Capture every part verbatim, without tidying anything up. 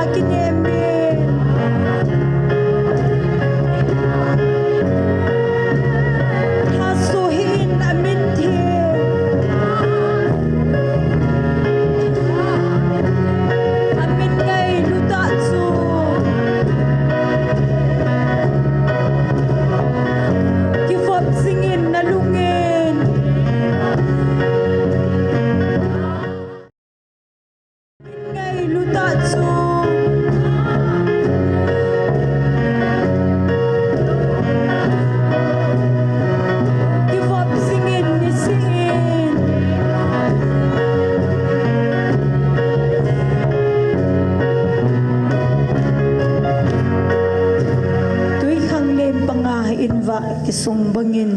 Kinem in. Tha suhin amin thim. Amin ngailut a chu. Kivop jingin nalungin. Ngailut a chu. Kivop jingin nisihin. Twikhanglen panga in vah kisung bangin.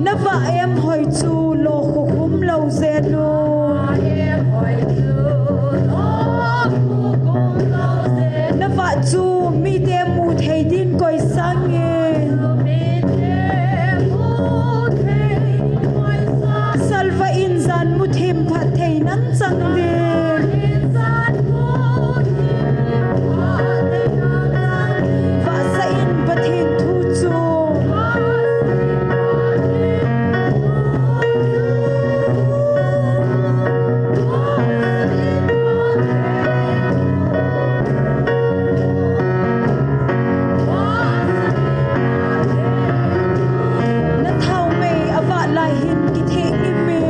Navah em hoi chu lo khukhum lo jelu. Navah chu mite mu thei din koi sangin. Salva in jan muthim phat thei nan chang din. Vahsa in Pathen thu chu. Na thaomei avah lai hin kitheh ngim in.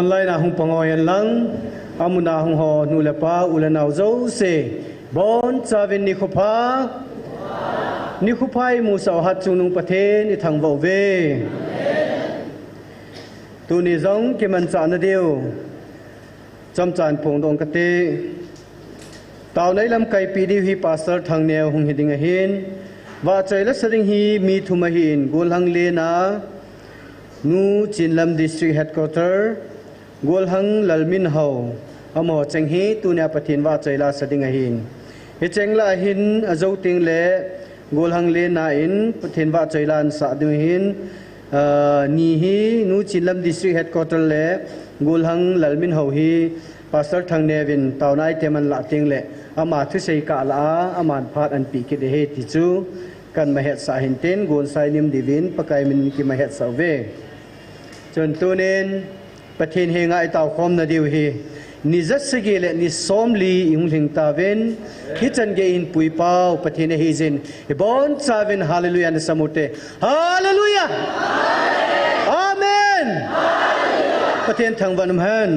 Online a hung pang ho hen lang, amun a hung ho nu le pa, u le nao jouse, bonchauvin nikho pha, nikho pha imusah u Hatchungnung Pathen ithangvah uve. Tuni jong kimanchahna diu chomcha in phongdoh kate. Taona ilamkaipi diu hi Pastor Thangneo hung hiding ahin, vahchoi lasa ding hi mi thum ahin, Golhang Lena, Nu Chinlam District Headquarter, Golhang Lalminhao, amaho cheng hi tunia Pathen vahchoi lasa ding ahin. Hicheng lah ahin ajou tengle, Golhang Lena in Pathen vahchoi la ansah diu ahin, ah, ni hi Nu Chinlam District Headquarter le Golhang Lalminhao hi Pastor Thangneo vin taona item anlah tengle, ama thusei kah lah a, aman phat anpeh kit ahi ti chu, kanmahetsah ahin tin, gonsai lim diuvin, Pakai min kimahetsah uve. Chun tunin, Pathen henga itaokhomna diu hi, ni jasagi le ni somli ihung lhing tauvin, hichan gei hin puipau Pathen ahijin, ibonchauvin Hallelujah nasam ute. Hallelujah! Amen! Pathen thangvah in umhen.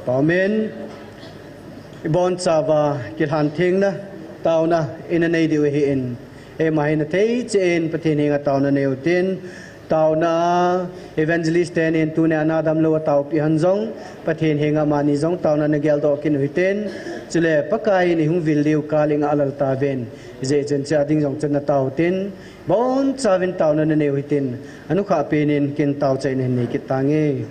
Amen. Ibonchauva kilhan thengna, taona ina nei diu ahin. Eima hin athei cheh in Pathen henga taona neiu tin, taona evangelist ten in tunia ana damlou ataopeh hon jong, Pathen henga amani jong taona nageldoh kit u hitin, chule Pakai in ihung vil diu kal ingah lel tauvin, ijeh chun hichea ding jong chun natao tin, bonchauvin taona naneiu hitin, anukhah penin kin taochaina hin nei kit tange.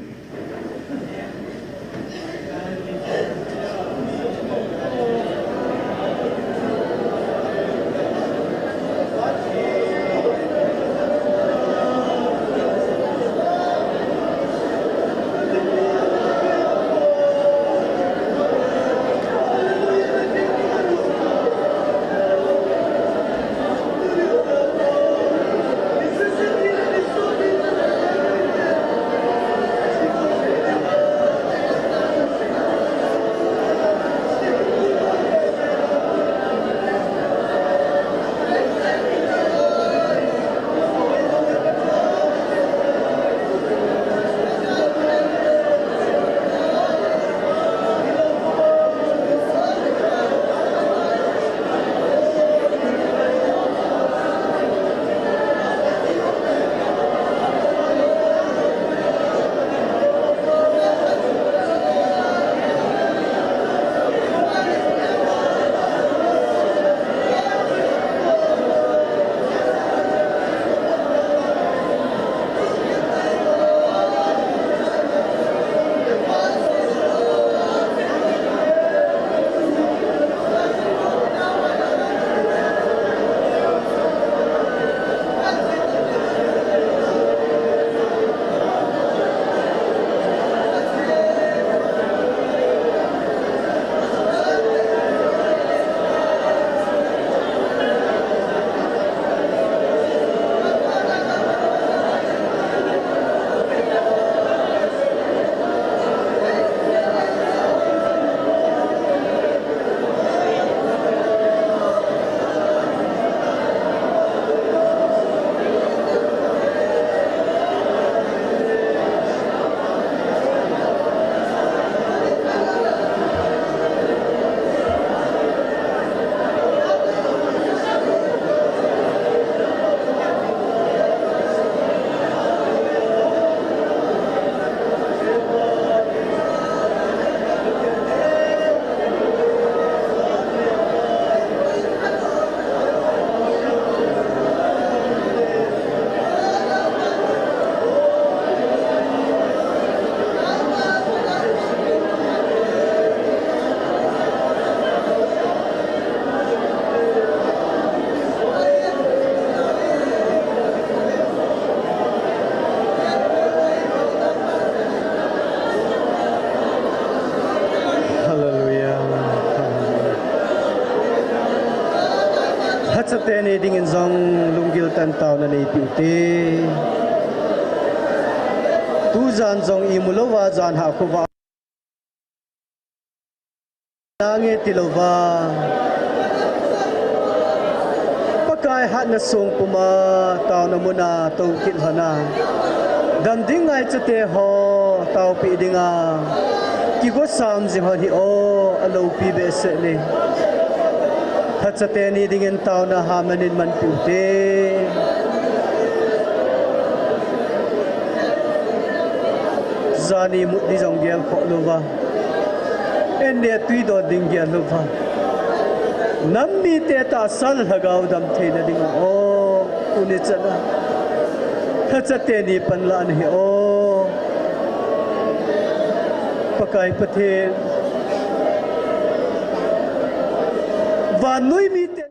Hallelujah. Hallelujah. Hachate nei dingin jong lunggil tah in taona neipeh ute. Tujan jong imu louva, jan hah khovah nange tilouva, Pakai hatna song puma taona muna tou kit lhona, dam ding ngaichate ho, Taopi dinga kigo sam jing hon hi o, aloupi behseh e. Lhacha teni dingin taona ha manin manpiu te. Jani mut di jong gel khoh louva, en le tui dot ding gel louva, nam mite tahsa le lhagao dam theina dinga o, tuni chana lhacha teni panlah na hi o, Pakai Pathen, vannoi mite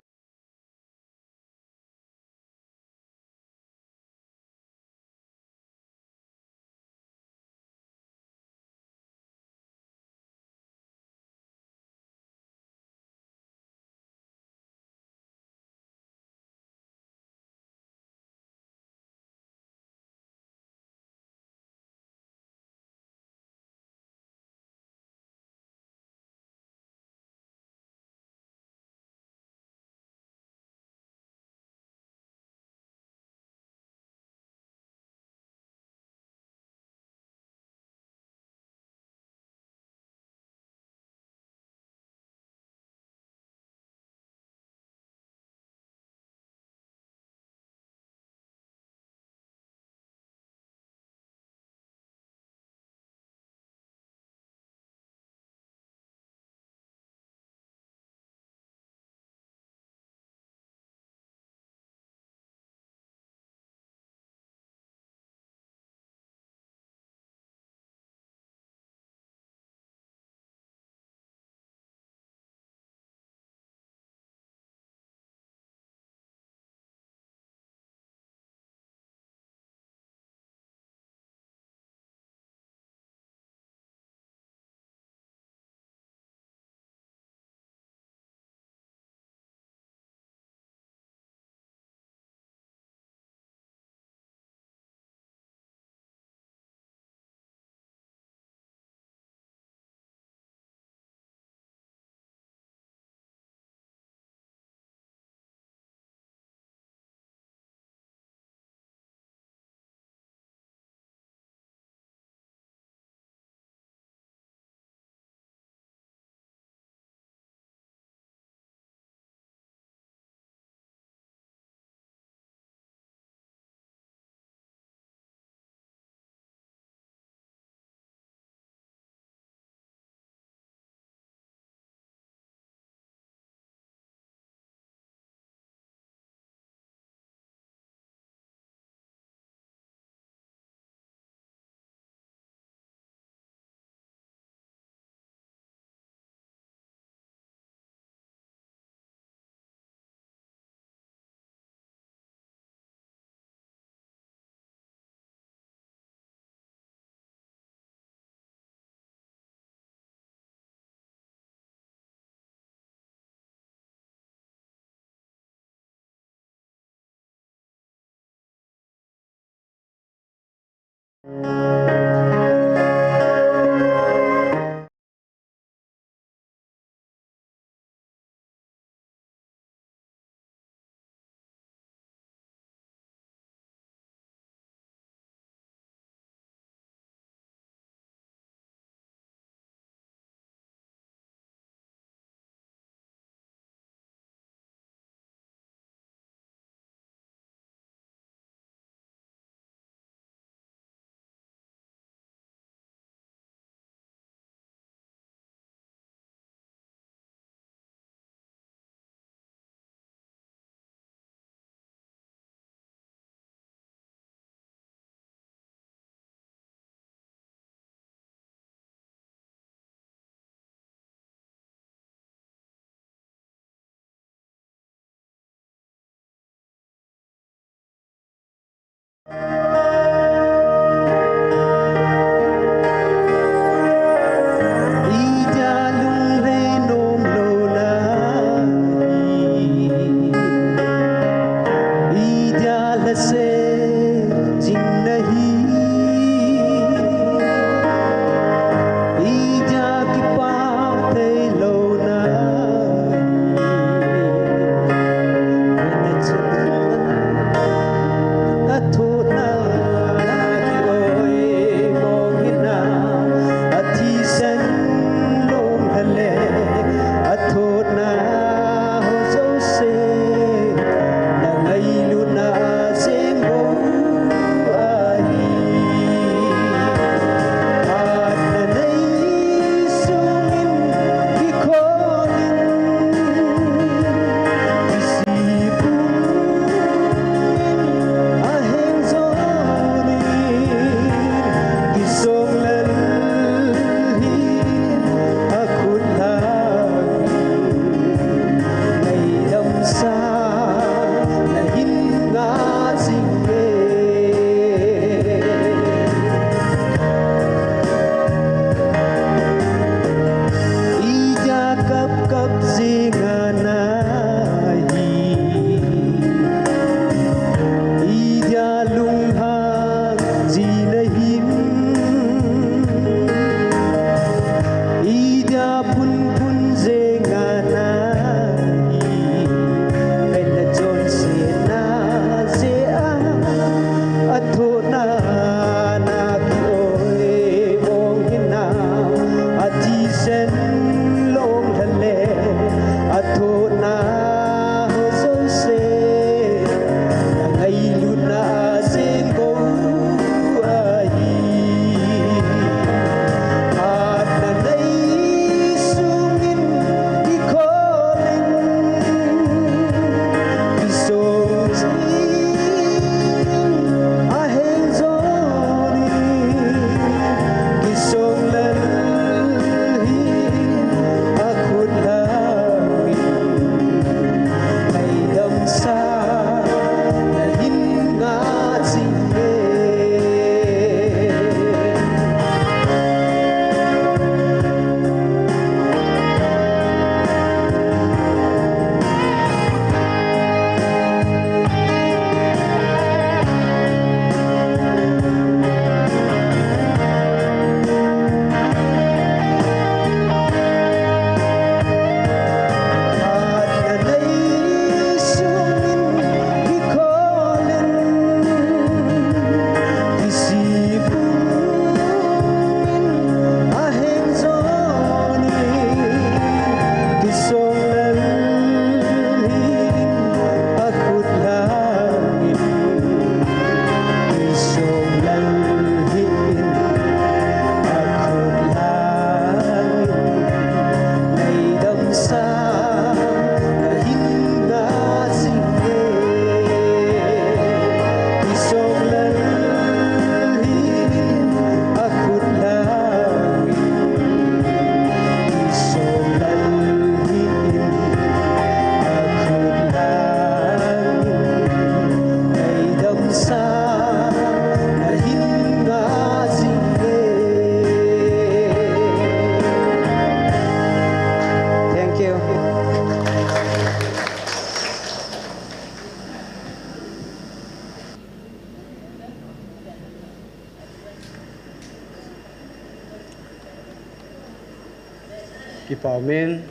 Kipa umin.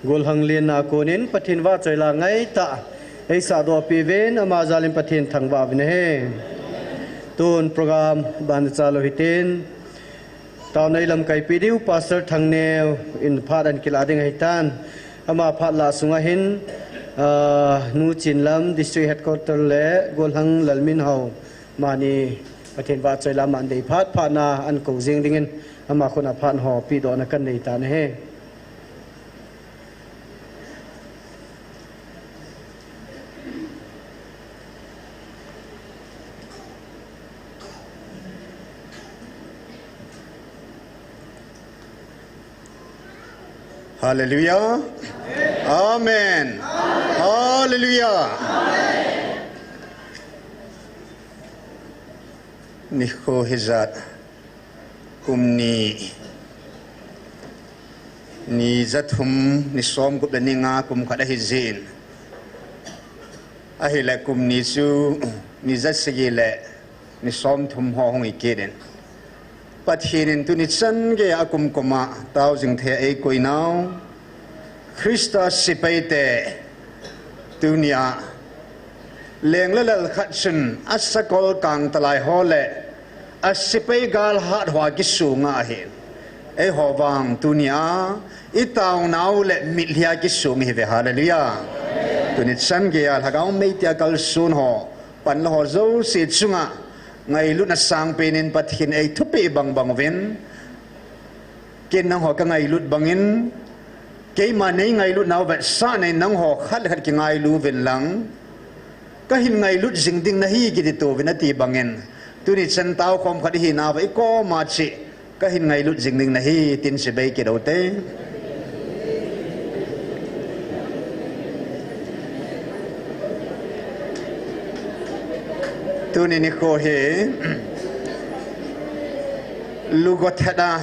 Golhang lenna konin Pathen vahchoila ngaitah eisahdoh peh uvin, ama jalin Pathen thangvah uvin ahi. Tun program ban chalou hitin, taona ilamkaipi diu Pastor Thangneo in phat ahin kilah ding ahitan. Ama phat lah sunga hin, ah, Nu Chinlam District Headquarter le Golhang Lalminhao, amani Pathen vahchoila aman dei phat phatna ahin kou jing dingin, ama khut a phat ho pedohna kanei tan ahi. Hallelujah. Amen. Hallelujah. Nikho hijat kum ni, ni jathum, ni somgup le ni nga kum khat ahijin. Ahile kum ni chu ni jasagi le ni somthum ho hung hi kitin. Pathen in tuni chan geiya akum kum a tao jing thei a eikoi nau Christa sepaite, tunia leng le lal khat chun asakol kangtalai ho le asepai gal hat hoa kisunga ahi. Eiho vang tunia itaonau le mitlhi a kisung ihiuve. Hallelujah. Tuni chan geiya lhagao meitia kalson ho, panla ho jouse chunga ngailutna sangpen in Pathen in eithupeh bangbang uvin, ken nangho kangailut bangin, keima neingailutnau vetsahna in nangho khat le khat kingailu uvin lang, kahin ngailut jing ding nahi kiti touvin ati bangin, tuni chan taokhom khat ihinauva ikoma cheh kahin ngailut jing ding nahi tin chibai kit ute. Tuni nikho hi lugo thada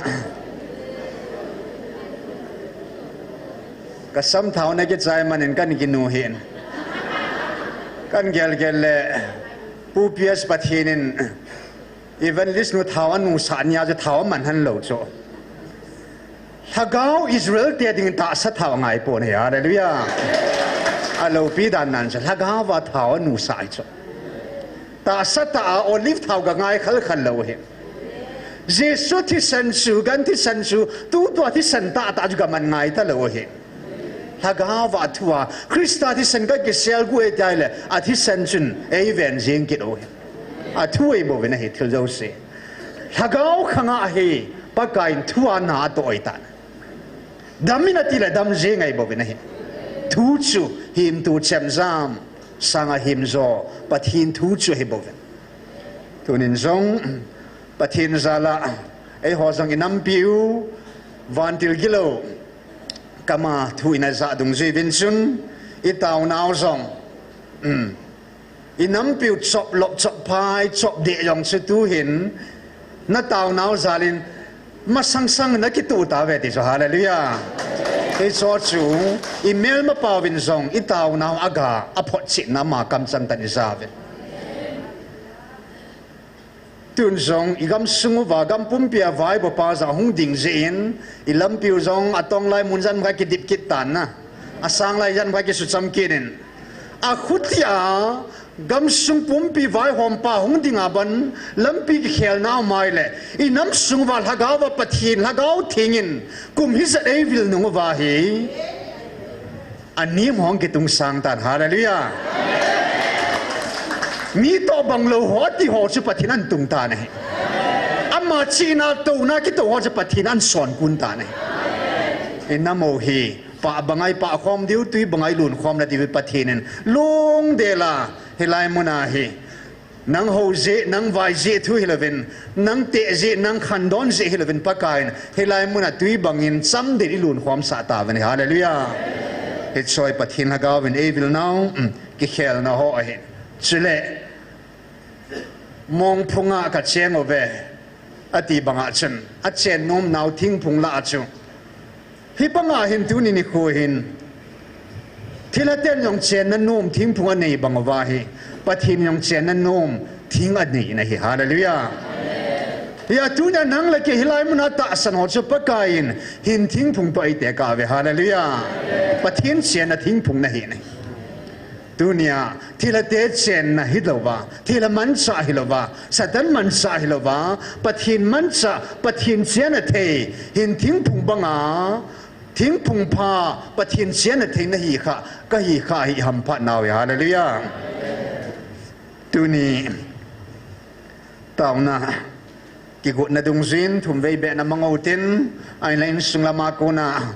kasam thaona kichai manin kan kinu hin, kan gelgel le Pu P S Pathen in Evangelist nu thao anusah nia chu thao aman henlou chu. Lhagao Israel te dingin tahsa thao angaipon ahi. Hallelujah. Aloupi dan nan chu lhagao a thao anusah ahi chu. Tahsa tah a olive thao kangai khalkhal lou ahi. Jesu thisan chu, gan thisan chu, tutua thisan tahtah chu kaman ngai talou ahi. Lhagao a thu a Christa thisan kakiselguh e tia ahile athisan chun eiven jing kit u ahi. Athu eibouvin ahi thil jouse. Lhagao khanga hi Pakaiyin thu a na atoh ahitan. Dam in atile dam jing eibouvin ahi. Thu chu himtu chemjam sanga himjo Pathen thu chu ahibouvin. Tunin jong Pathen jal a eiho jong inampiu vantil gilou kama thu ina jah dungjuiyin chun itaonau jong, inampiu choplop chopphai chopdeh jong chu tuhin nataonau jalin masang sang nakitoh tauve ti chu. Hallelujah. Hicho chu imelmapauvin jong itaonau aga aphotchetna ama kamchang tah in ijauvin. Tun jong igamsung uva gam pumpia vaiboppa jong ahung ding jeh in, ilampiu jong atonglai mun jan kha kidip kit tan na, asanglai jan kha kisucham kit in, akhutia gamsung pumpi vaihompa hung dinga ban lampi kikhelna um ahile, inamsung uva lhagao va Pathen, Lhagao Theng in kum hijat eivil nung uva hi anem hung kitungsang tan. Hallelujah. Mi toh banglou ho ati ho chu Pathen ahin tung tan ahi. Ama chihna touna kitoh ho chu Pathen ahin sonkun tan ahi. Inam u hi pah banga ipah khom diu, tui banga ilun khom na diu Pathen in lungdel a hilai muna hi nang hou jeh, nang vai jeh thu hilouvin, nang teh jeh, nang khandon jeh hilouvin Pakaiyin hilai muna tui bangin chamdin ilun khomsah tauvin ahi. Hallelujah. Hicho hi Pathen Lhagao vin eivil nau kikhelna ho ahi. Chule mongphunga kacheng uve ati banga chun achen nom nau thingphung lah a chu, hibanga hin tuni nikho hin thilhaten jong chenna nom thingphung anei bang uva hi Pathen jong chenna nom thing anei in ahi. Hallelujah. Hia tunia nang le kei hilai muna tahsan ho chu Pakai in hin thingphung toh eite kave. Hallelujah. Pathen chenna thingphung nahi ne. Tunia thilha te chenna hilouva, thilha manchah hilouva, Satan manchah hilouva, Pathen manchah, Pathen chenna thei, hin thingphung banga, thingphung pha, Pathen chenna thei nahi kha, kahi kha hi hamphat nau e. Hallelujah. Tuni taona kigotna dungjuiyin thumvei beh na mang utin, ahinla insung lama kona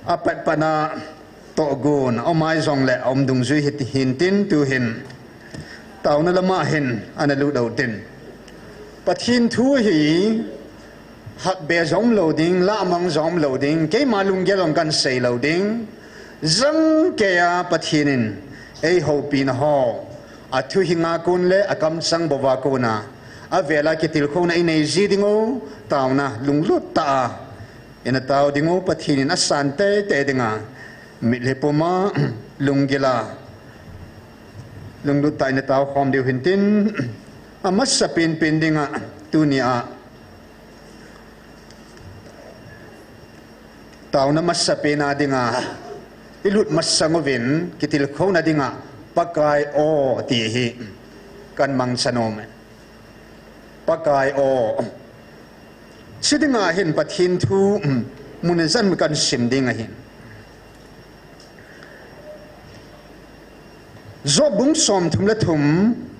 apatpatna tohgon aum jongle aum dungjui hitin, tuhin taona lama hin ana lut utin. Pathen thu hi hatbe jong umlou ding, lahmang jong umlou ding, keima lunggel jong kahin seilou ding. Jangkeiya Pathen in eihoupina ho, athuhing a kon le akamchang bou a kona, avel a kitilkhouna inei ji diu, taona lunglut tah a ina tao diu, Pathen in asan teitei dinga mitlhi puma lunggil a lunglut tah a ina taokhom diu hintin, amasapen pen dinga tunia taona masapen a dinga ilut masang uvin kitilkhouna dinga Pakai o ti hi kahin mangchan ume. Pakai o. Chi dinga hin Pathen thu mun ijat ham kahin sim ding ahin. Job bung somthum le thum,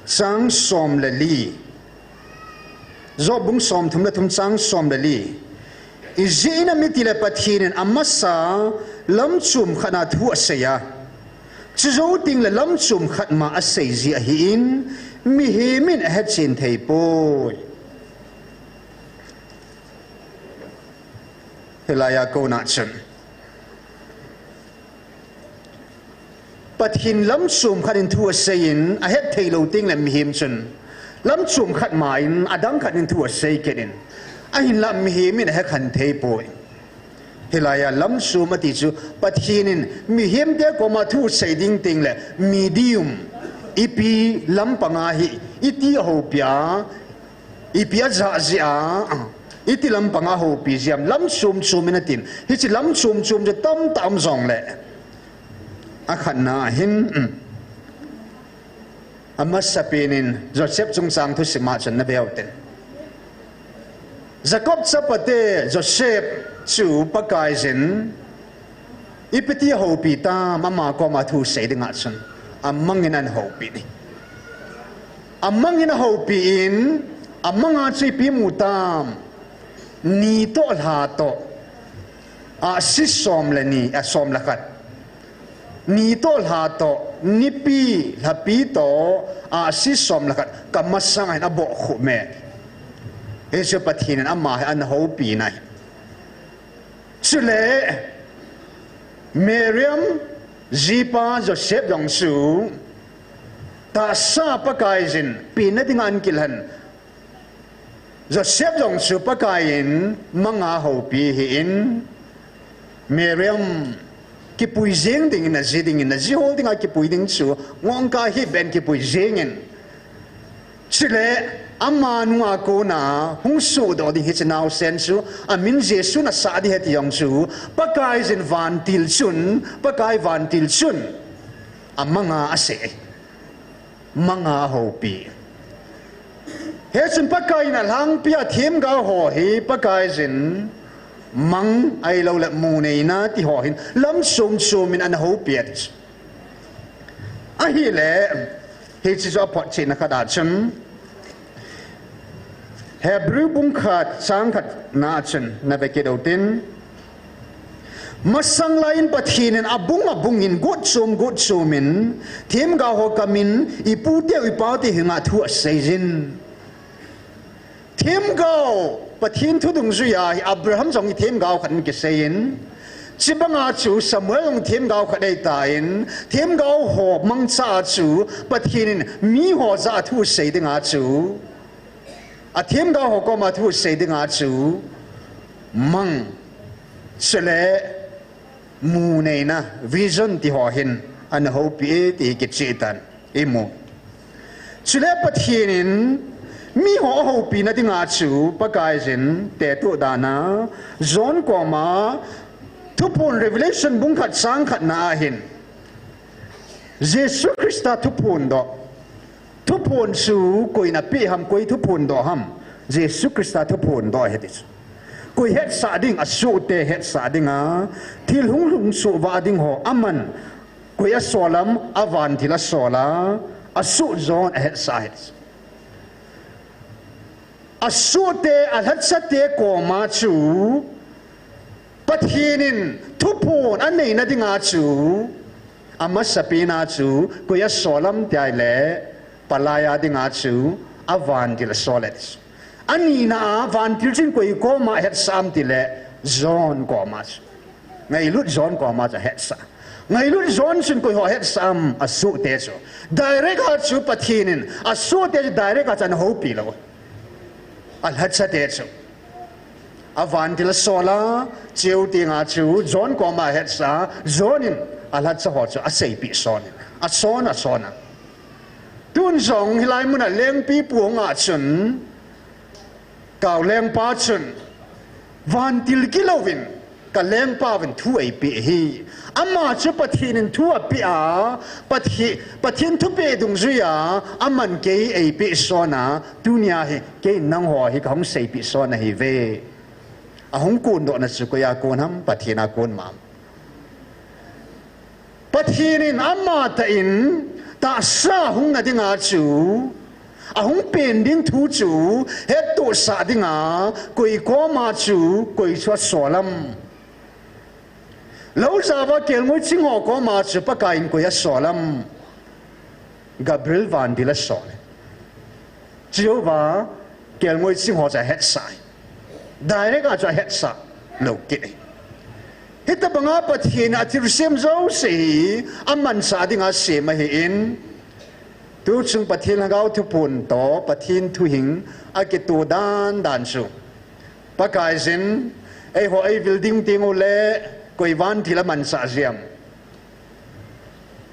chang som le li. Job bung somthum le thum, chang som le li. Ijeh inem itile Pathen in amasa lamchom khat a thu asei a, chujou tengle lamchom khat ma asei ji ahin, mihem in ahechen thei poi. Hilai a kona chun Pathen lamchom khat in thu asei in, ahet theilou tengle mihem chun lamchom khat ma in, adang khat in thu asei kit in, ahinla mihem in ahekhen thei poi. Hilai a lamchom ati chu Pathen in mihemte koma thu sei ding tengle medium, ipi lampanga hi iti ahoupi a, ipi ajah jeh a, iti lampanga ahoupi ji ham, lamchom chom in atin. Hiche lamchom chom chu tamtah um jongle, akhatna ahin, amasapen in Joseph chungchang thusim a chun nave utin. Jacob chapate Joseph chu Pakaiyin ipiti ahoupi tam, ama koma thu sei dinga chun amang in ana houpi in. Amang in ahoupi in, amanga chu ipi amu tam, ni toh lha toh, ahsi som le ni, a, som le khat. Ni toh lha toh, nipi, lhapi toh, ahsi som le khat, kamasanga hin abohkhup e. Hichu Pathen in ama hi ana houpi in ahi. Chule Miriam jipa Joseph jong chu tahsa Pakaiyin penna dinga ana kilhen. Joseph jong chu Pakaiyin manga houpi ahin, Miriam kipui jeng dingin, aji dingin, aji hol dinga kipui ding chu ngongkha hih beh in kipui jengin. Chule ama nunga kona hung sohdoh ding hiche naosen chu amin Jesu nasah ding ahi ti jong chu Pakaiyin vantil chun, Pakai vantil chun amanga asei. Manga ahoupi. Hichun Pakaiyin alhangpi a themgao ho hi Pakaiyin mang ahiloule mu neina ti ho hin lamchom chom in ana houpi e. Ahile, hiche chu aphotchetna khat a chun, Hebrew bung khat chang khatna a chun nave kit utin, masang laiyin Pathen in abung abung in, got chom got chom in themgao ho kamin iputeu ipauteu henga thu aseiyin. Themgao, Pathen thu dungjuiya hi Abraham jong hi themgao khat in kiseiyin, chubanga chu Samuel jong themgao khat ahitan, themgao ho mangcha a chu Pathen in miho jah a thu sei dinga chu, athemgao ho koma thu sei dinga chu mang, chule mu neina, vision ti ho hin ana houpi e ti kicheh tan imu. Chule Pathen in Miho ahoupina dinga chu Pakaiyin tetoh dana, John koma, Thuphon Revelation bung khat chang khatna ahin, Jesu Christa thuphon doh. Thuphon chu koin apeh ham, koi thuphon doh ham? Jesu Christa thuphon doh ahi ti chu. Koi hetsah ding, asohte hetsah dinga, thil hung lhungsuh vah ding ho aman koi asol am? Avantil asol a, asoh John ahetsah ahi ti chu. Asohte, alhachate koma chu Pathen in thuphon aneina dinga chu, amasapena chu koi asol am ti ahile, palai a dinga chu avantil asol e ti chu. Anina a vantil chun koi koma ahetsah am tile, John koma chu. Ngailut John koma chu ahetsah. Ngailut John chun koi ho ahetsah am? Asohte chu. Direct a chu Pathen in asohte chu direct a chu anahoupi lou. Alhachate chu avantil asol a, cheu tenga chu John koma ahetsah, John in alhacha ho chu aseipeh son in, ason ason a. Tun jong hilai muna lengpipu hunga chun, Kau lengpa chun, vantil gilouvin, ka lengpauvin thu eipeh ahi. Ama chu Pathen in thu apeh a, Pathe-, Pathen thupeh dungjuia aman kei eipeh son a, tunia hi kei nangho hi kahung seipeh son ahiuve. Ahung kondohna chu koia kon ham? Pathen a kon mama. Pathen in amatah in tahsa hungna dinga chu, ahung pen ding thu chu hettohsah dinga koi koma chu koi chu asol am? Lou jao va kelngoi ching ho koma chu Pakai in koi asol am? Gabriel vantil asol e. Chuva kelngoi ching ho chu ahetsah e. Direct a chu ahetsah lou kit e. Hitobanga Pathen in athilsem jouse hi amanchah dinga sem ahin, tuchung Pathen Lhagao thuphon toh Pathen thuhing akitoh dan dan chu, Pakaiyin eiho eivil ding tengule koi vantil amanchah jia em?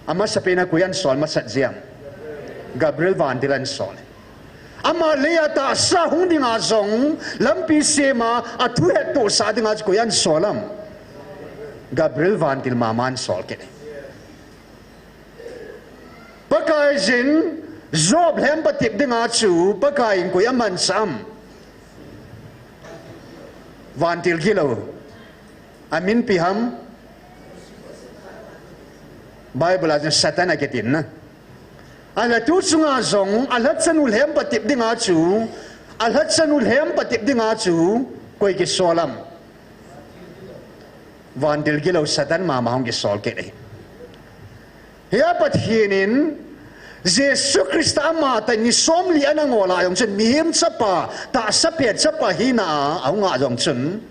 Amasapen a koi ahin sol masat jia em? Gabriel vantil ahin sol. Ama leiya tahsa hung dinga jong lampi sem a, athu hettohsah dinga chu koi ahin sol am? Gabriel vantil mama ahin sol kit. Pakaiyin Job lhem patep dinga chu Pakaiyin koi amanchah am? Vantil gilou. Amin ipi ham? Bible a chun Satan akitin na. Ahile tuchunga jong alhachanu lhem patep dinga chu, alhachanu lhem patep dinga chu koi kisol am? Vantil gilou, Satan mama hung kisol kit ahi. Hia Pathen in Jesu Christa amatah in ni somli ana ngol a jong chun, mihem chapa, tahsa pet chapa hina a ahung a jong chun,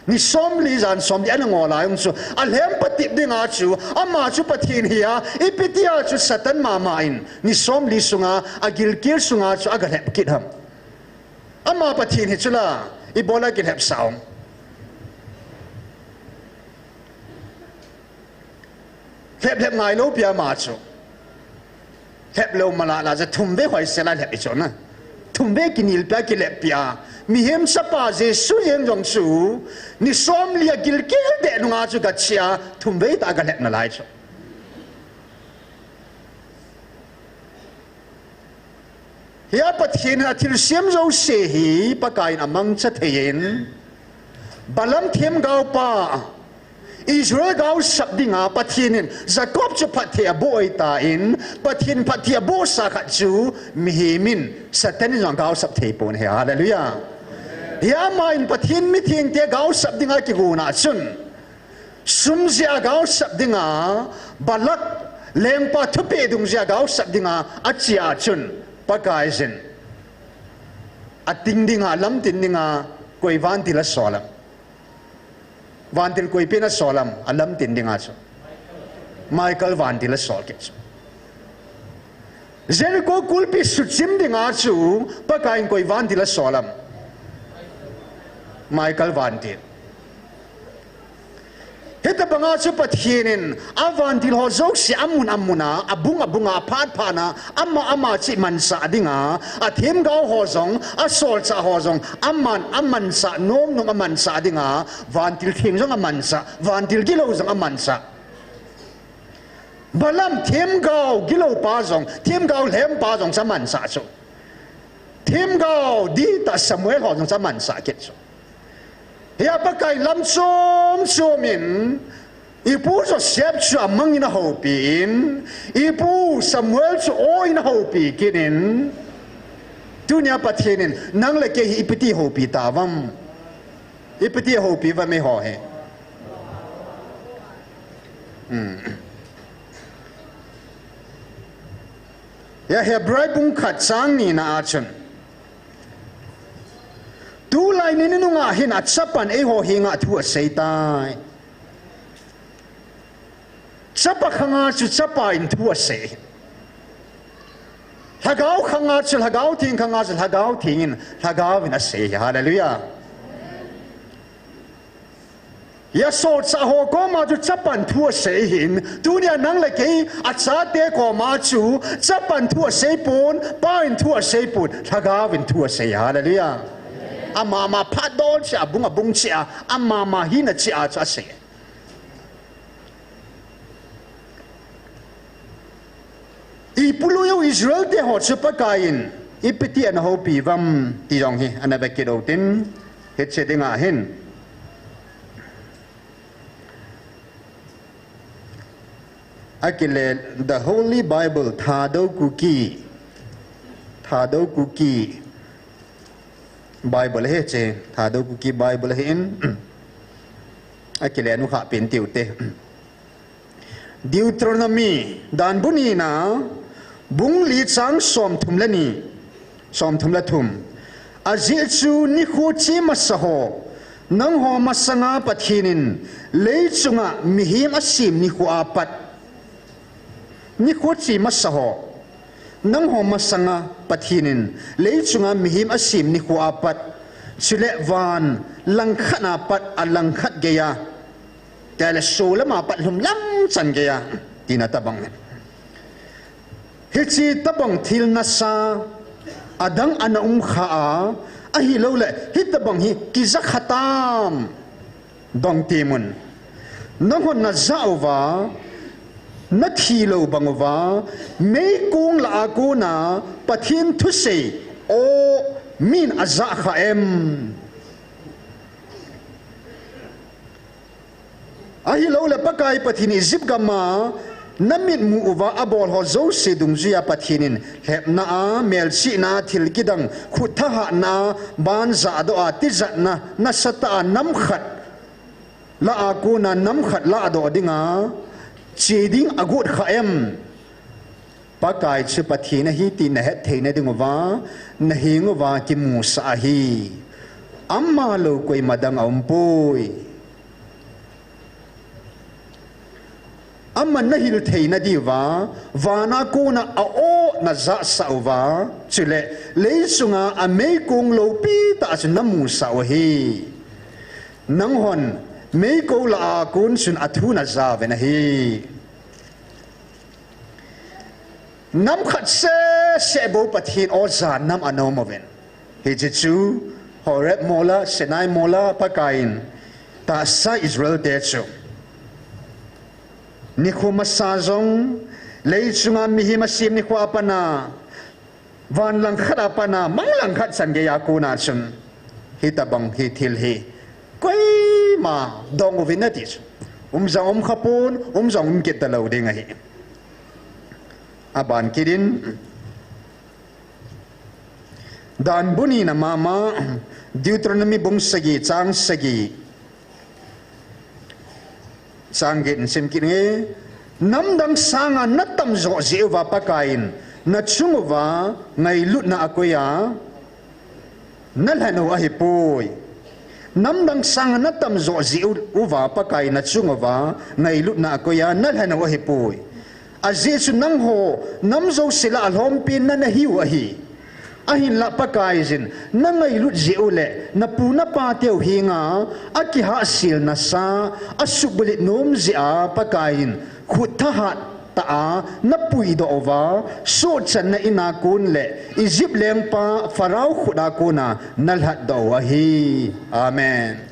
ni somli jan somli ana ngol a jong chu, alhem patep dinga chu ama chu Pathen hi a, ipi tia chu Satan mama in ni somli sunga, agilkel sunga chu agalhep kit ham? Ama Pathen hi chu la, ibola kilhepsah um? Lhep lhep ngailou pi ama chu. Lhep lou mala la ja thum vei hoisel a lhep i chu na. Thum vei kinel pia, kilhep pia. Mihem chapa Jesu jeng jong chu ni somli agilkel deh nunga chu gache a, thum vei tah galhep nalai chu. Hia Pathen in athilsem jouse hi Pakai in amangcha thei in, Balaam themgaopa, Israel gaosap dinga Pathen in Jacob chu phatthei aboh ahitan, Pathen phatthei abohsa khat chu mihem in, Satan in jong gaosap thei pon ahi. Hallelujah. Hia ama in Pathen mithengte gaosap dinga kigona chun, sum jeh a gaosap dinga, Balak lengpa thupeh dung jeh a gaosap dinga ache a chun, Pakaiyin ating dinga, alamtin dinga koi vantil asol am? Vantil koipen asol am alamtin dinga chu? Michael vantil asol kit chu. Jericho kulpi suchim dinga chu Pakaiyin koi vantil asol am? Michael vantil. Hitabanga chu Pathen in avantil ho jouse amun amuna, abung abunga, aphat phatna, ama ama cheh mansah dinga, athemgao ho jong, asolchah ho jong, aman, amansah, nom nom amansah dinga, vantil theng jong amansah, vantil gilou jong amansah. Balaam themgao gilou pa jong, themgao lhem pa jong chu amansah chu. Themgao dihtah Samuel ho jong chu amansah kit chu. Hia Pakai lam chom chom in, ipu Joseph chu amangin ahoupi in, ipu Samuel chu o in ahoupi kit in, tunia Pathen in, nang le kei hi ipiti houpi tauvem. Ipiti houpi uvam eiho hi. Hmm. Hia Hebrai bung khat chang nina a chun. Tulai ni nunga hin achapan eiho henga thu asei tai. Chapa khanga chu chapa in thu asei. Lhagao khanga chu Lhagao Theng khanga chu Lhagao Theng in, Lhagao in asei. Hallelujah. Hia solchah ho koma chu chapan thu asei hin, tunia nang le kei achate koma chu chapan thu asei pon, pa in thu asei pon, Lhagao in thu asei. Hallelujah. Ama ama phat dol cheh a, abung abung cheh a, ama ama hina cheh a chu asei. Ipu loi u Israel te ho chu Pakai in ipiti ana houpi uvam ti jong hi ana vekit u hitin, hiche dinga hin. Akile The Holy Bible, Thadou Kuki, Thadou Kuki Bible ahi hiche, Thadou Kuki Bible ahin, akile nukha pen tiu te. Deuteronomy, Danbu nina, bung li chang somthum le ni, somthum le thum. Ajeh chu nikho che masa ho, nangho masanga Pathen in leichunga mihem asem nikho apat. Nikho che masa ho, nangho masanga Pathen in leichunga mihem asem nikho apat, chule van langkhat apat alangkhat geiya, tile solam apat lhumlam chan geiya, tina tobang. Hiche tobang thil nasa adang ana umkha a, ahilouleh hitobang hi kija kha tam. Dong temun. Nanghon najah uva, nathi lou bang uva, meikong lah a kona Pathen thusei o min ajah kha em? Ahilouleh Pakai Pathen Egypt gam a namitmu uva abol ho jouse dungjuiya Pathen in lhepna a, melchihna a, thil kidang, khut thahatna a, ban jahdoh a, tijatna nasatah a nam khat lah a kona nam khat lahdoh dinga che ding agot kha em? Pakai chu Pathen ahi ti nahet theina ding uva, naheng uva kimusah ahi. Ama lou koima dang aumpoi. Aman nahil theina diuva, vana kona a-o najahsah uva, chule leichunga ameikong loupitah chu namusah u ahi. Nanghon meikong lah a kon chun athu najauvin ahi. Nam khat seh seh bou Pathen o ja nam ana um uvin. Hiche chu Horeb mol a, Sinai mol a Pakai in tahsa Israel te chu nikho masa jong, leichunga mihem asem nikho a pat a, van langkhat a pat a, mang langkhat chan geiya kona chun, hitobang hi thil hi koima dong uvin ati chu, um jong um kha pon, um jong um kit talou ding ahi. Aban kit in, Dan bu nina mama, Deuteronomy bung sagi, chang sagi. Chang get in sim kit inge. Namdang sanga natam joh jeh uva Pakai in nachung uva ngailutna akoi a, nalhen u ahipoi. Namdang sanga natam joh jeh u-, uva Pakai in nachung uva ngailutna akoi a, nalhen u ahipoi. Ajeh chu nangho nam jouse lah a lhompi na nahiu ahi. Ahinlah Pakaiyin, nangailut jeh u le, napu napa teu henga, akihahsel nasa, asuhbulhit nom jeh a Pakaiyin, khut thahat tah a, napuidoh uva, sohchanna in a kon le, Egypt lengpa Pharaoh khut a kona, nalhatdoh u ahi. Amen.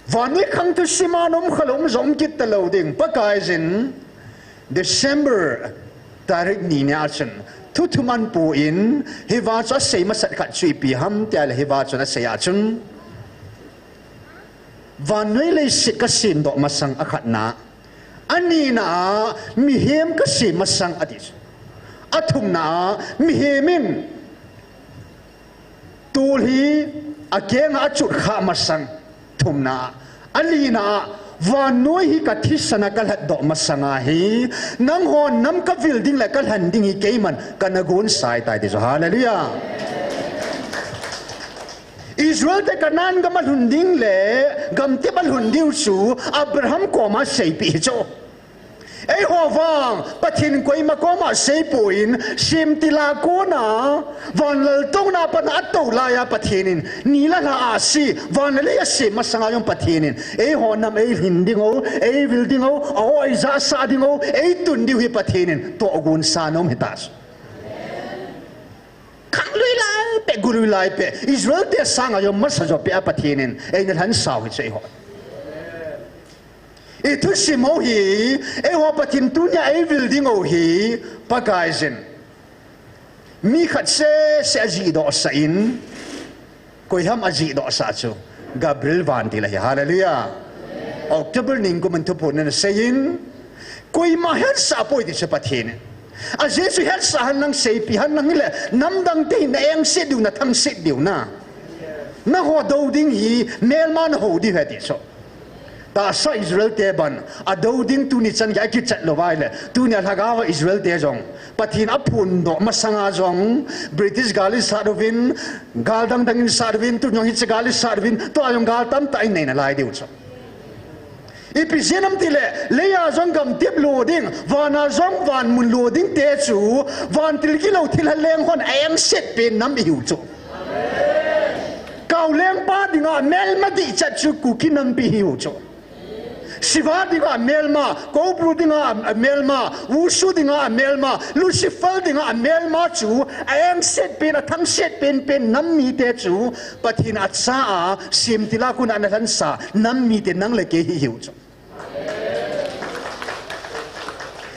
Vannoi khang thusim a naum khalou um jong um kit talou ding. Pakaiyin December tarik ni nia chun thuthum ahin pon, hiva chu asei masat khat chu ipi ham tia le hiva chun asei a chun, vannoi leiset kasemdoh masang akhatna. Anina a mihem kasem masang ati chu. Athumna a mihem in tol hi akeng a achut kha masang, thumna. Alina a, vannoi hi kathisan a kalhatdoh masang ahi, nangho nam kavil ding le kalhen ding hi keiman kana gonsa tai ti chu. Hallelujah. Israel te Canaan gam alhun ding le gamtep alhun diu chu Abraham koma seipeh hi chu. Eiho vang, Pathen koima koma seipon, semtil a kona, van laltouna a pat a atou laiya Pathen in, ni le lha ahsi, van le lei asem masanga jong Pathen in, eiho nam eilhin ding u, eivil ding u, a-o eijahsah ding u, eitun diu hi Pathen in, tohgon sa nom hita chu. Khanglui lai peh, golui lai peh, Israel te sanga jong masa jo peh a Pathen in, eina lhansau hi chu eiho. I thusim u hi, eiho Pathen tunia eivil ding u hi, Pakaiyin. Mi khat sese ajihdohsah in, koiham ajihdohsah chu, Gabriel vantil ahi, hallelujah. October ningkum in thuphon ana seiyin, koima hetsah poi ti chu Pathen in. Ajeh chu hetsah henlang seipeh henlang hile, namdang te hin na engset diu, na thangset diu na. Nangho dou ding hi, melma nahou diu ahi ti chu. Tahsa Israel te ban, adou ding tuni chan gei akichat lou vai le, tunia lhagao a Israel te jong, Pathen aphondoh masanga jong, British gal in sat uvin, gal dang dang in sat uvin, tun jong hiche gal in sat uvin, tua jong gal tamtah in nei nalai diu chu. Ipi jeh ham tile, leiya jong gamtep lo ding, vana jong vanmun lo ding te chu, vantil gilou thilha leng hon a engset pen nam ihiu chu. Kau lengpa dinga melma dihchat chu Kuki nampi ihiu chu. Shiva dinga melma, Koubru dinga melma, Wushu dinga melma, Lucifer dinga melma chu, a engset pen, a thangset penpen nam mite chu, Pathen acha a, semtil a kona ana lhansa, nam mite nang le kei hi ihiu chu.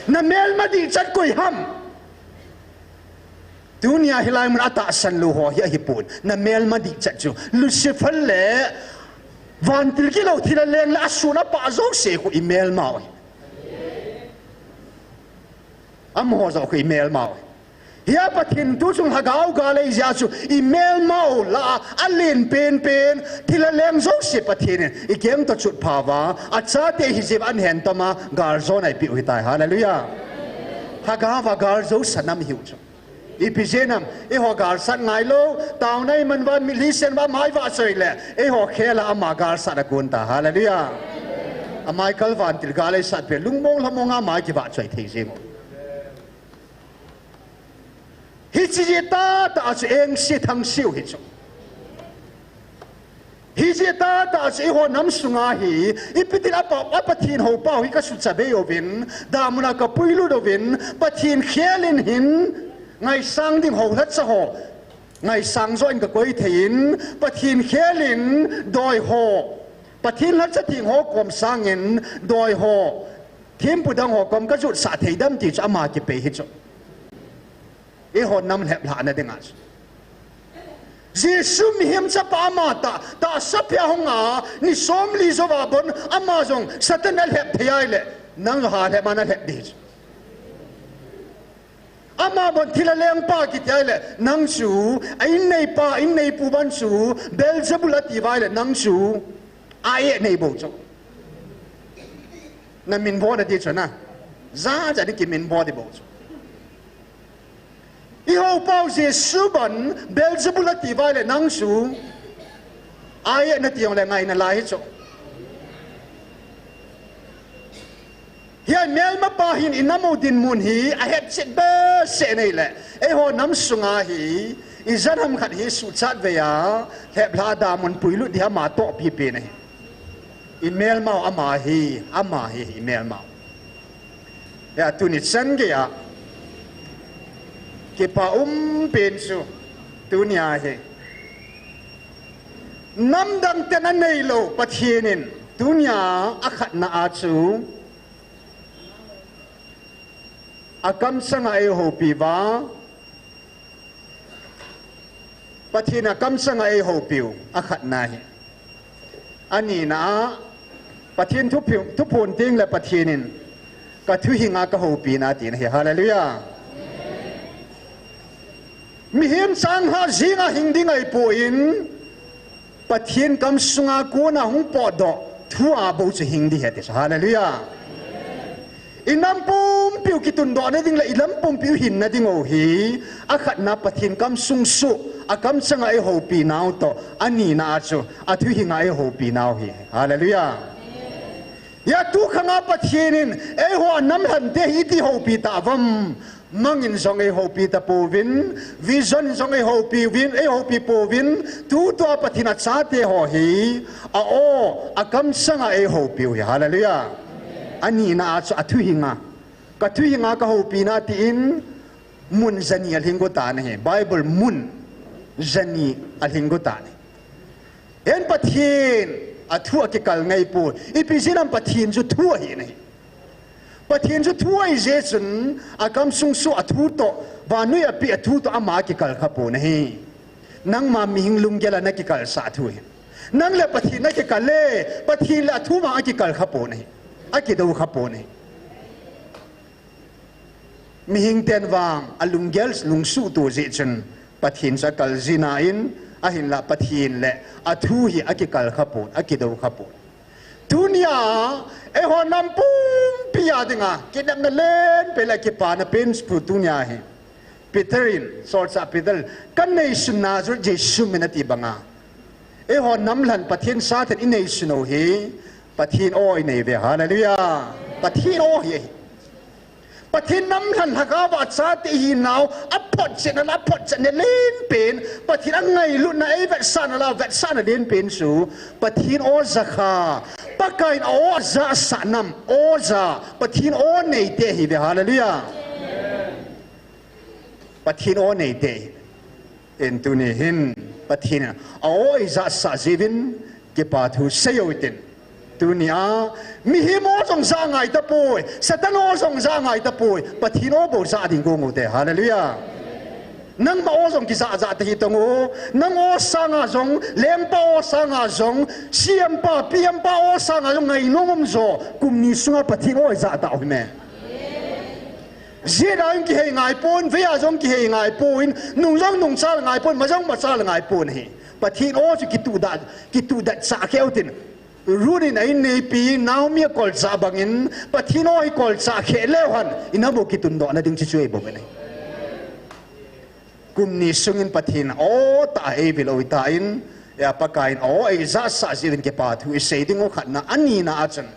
Na melma dihchat koi ham? Tunia hilai mun a tahsan lou ho hi ahipon. Na melma dihchat chu Lucifer le vantil gilou thilha leng le asun apah jouse khu imelmau ahi. Amaho jouse khu imelmau ahi. Hia Pathen tu chung lhagao gal eijia chu imelmau lah a, alen penpen thilha leng jouse Pathen in ikeng toh chutphauva, achate hijeh a ahin toma galjona eipeh u ahitai. Hallelujah. Lhagaova gal jousa nam ihiu chu. Ipi jeh ham, eiho galsat ngailou, taona iman uva, mitlhi sen uva, ama ivahchoi le, eiho khel a ama galsat a kon ta. Hallelujah. Ama ikal vantil gal eisat pen, lungmong lhamong a ama ikivahchoi thei jeng u. Hiche jeh tahtah a chu engse thangseu hi chu. Hijeh tahtah chu eiho nam sunga hi, ipi tin apa, a Pathen houpau hi kasuhchabei uvin, damun a kapuilut uvin, Pathen khel in hin, ngaisang ding ho lhacha ho, ngaisang joh in kakoi thei in, Pathen khel in doi ho, Pathen lhacha theng ho kom sangin doi ho, thempu dang ho kom kajutsah thei dem ti chu ama kipei hi chu. Eiho nam lheplhahna dinga chu. Jesu mihem chapa ama tah, tahsa phia hung a, ni somli jouva bon, ama jong Satan alhep thei ahile, nang jong ha lhep a nalhep ding chu. Ama bon thilha lengpa kiti ahile, nang chu, a inneipa, inneipu bon chu, Beelzebul ati uva ahile, nang chu, a-eh nei bou chu. Naminvo nadi chu na. Jat jat in kiminvo ding bou chu. Ihoupau Jesu bon Beelzebul ati uva ahile nang chu a-eh nati jongle ngai nalai hi chu. Hia melmapa hin inam u dinmun hi ahetchet behseh nei le, eiho nam sunga hi, ijat ham khat hi suhchat vei a, lheplha damun puilut dia ama toh pipi nei. Imelmau ama hi, ama hi imelmau. Hia tuni chan geiya kipa umpen chu, tunia hi namdang ten aneilou Pathen in tunia akhatna a chu akamchanga eihoupi uva, Pathen akamchanga eihoupiu akhatna hi. Anina a, Pathen thuphon, thuphon tengle Pathen in kathuhinga kahoupina tina hi. Hallelujah. Mihem changlhah jenga hing ding ahipoi, Pathen kamsunga kona hung potdoh thua bou chu hing ding ahi ati chu. Hallelujah. Inam pumpiu kitundohna ding le ilam pumpiu hinna ding u hi, akhatna Pathen kamsung suh, akamchanga eihoupinau toh, anina a chu athuhinga eihoupinau hi. Hallelujah. Hia tukhanga Pathen in eiho anamlhante hi iti houpi tauvam? Mangin jong eihoupi tapouvin, vision in jong eihoupi uvin, eihoupi pouvin, tutua Pathen achate ho hi a-o, akamchanga eihoupiu hi. Hallelujah. Anina a chu athuhinga, kathuhinga kahoupina tin mun jani alhinggot tan ahi. Bible mun jani alhinggot tan ahi. Hin Pathen athu akikal ngaipoi. Ipi jeh ham? Pathen chu thu ahi nei. Pathen chu thu ahi jeh chun, akamsung suh athu toh, vannoi apeh athu toh ama akikal khapon ahi. Nangma mihing lunggel a nakikalsah thu hi. Nang le Pathen nakikal le, Pathen le athu vang akikal khapon ahi. Akidou khapon ahi. Mihing ten vang alunggel lungsuhto jeh chun Pathen chu akal jin ahi, ahinla Pathen le athu hi akikal khapon, akidou khapon. Tunia eiho nam pumpi a dinga kinepna lenpen le kipana pen chu tunia hi Peter in, solchah Peter, kaneisun Nazareth Jesu min ati banga, eiho namlhen Pathen sathen ineisun u hi Pathen aw inei uve. Hallelujah. Pathen aw hi ahi. Pathen namlhen lhagaova achate ihinau, aphotchetna le aphotchetna lenpen, Pathen angailutna, eivetsahna le avetsahna lenpen chu Pathen aw jakha. Pakaiyin a-aw ajahsah nam, aw ja, Pathen aw neite ahiuve. Hallelujah. Pathen aw neite. Hin tuni hin Pathen in a-aw eijahsah jeh uvin kipa thu seiyu hitin. Tunia mihem aw jong jah ngai tapoi, Satan aw jong jah ngai tapoi, Pathen aw bou jah ding gong u hite. Hallelujah. Nangma aw jong kijah jah tahih tong u, nang aw sanga jong, lengpa aw sanga jong, C M pa, P M pa aw sanga jong ngainom um jo, kum ni sunga Pathen aw ijah tau hime. Jeh a jong kihei ngaipon, vei a jong kihei ngaipon, nung jong nungchal ngaipon, ma jong machal ngaipon ahi. Pathen aw chu kituhdet, kituhdet chah kheh u hitin. Ruth in a-inneipi Naomi akolchah bangin, Pathen aw hi kolchah kheh leu hen, inam u kitundohna ding chu chu eibol u ahi. Kum ni sungin Pathen aw tah a eivil u hitan, a Pakaiyin aw eijahsah jeh uvin kipa thu isei ding u khatna, anina a chun.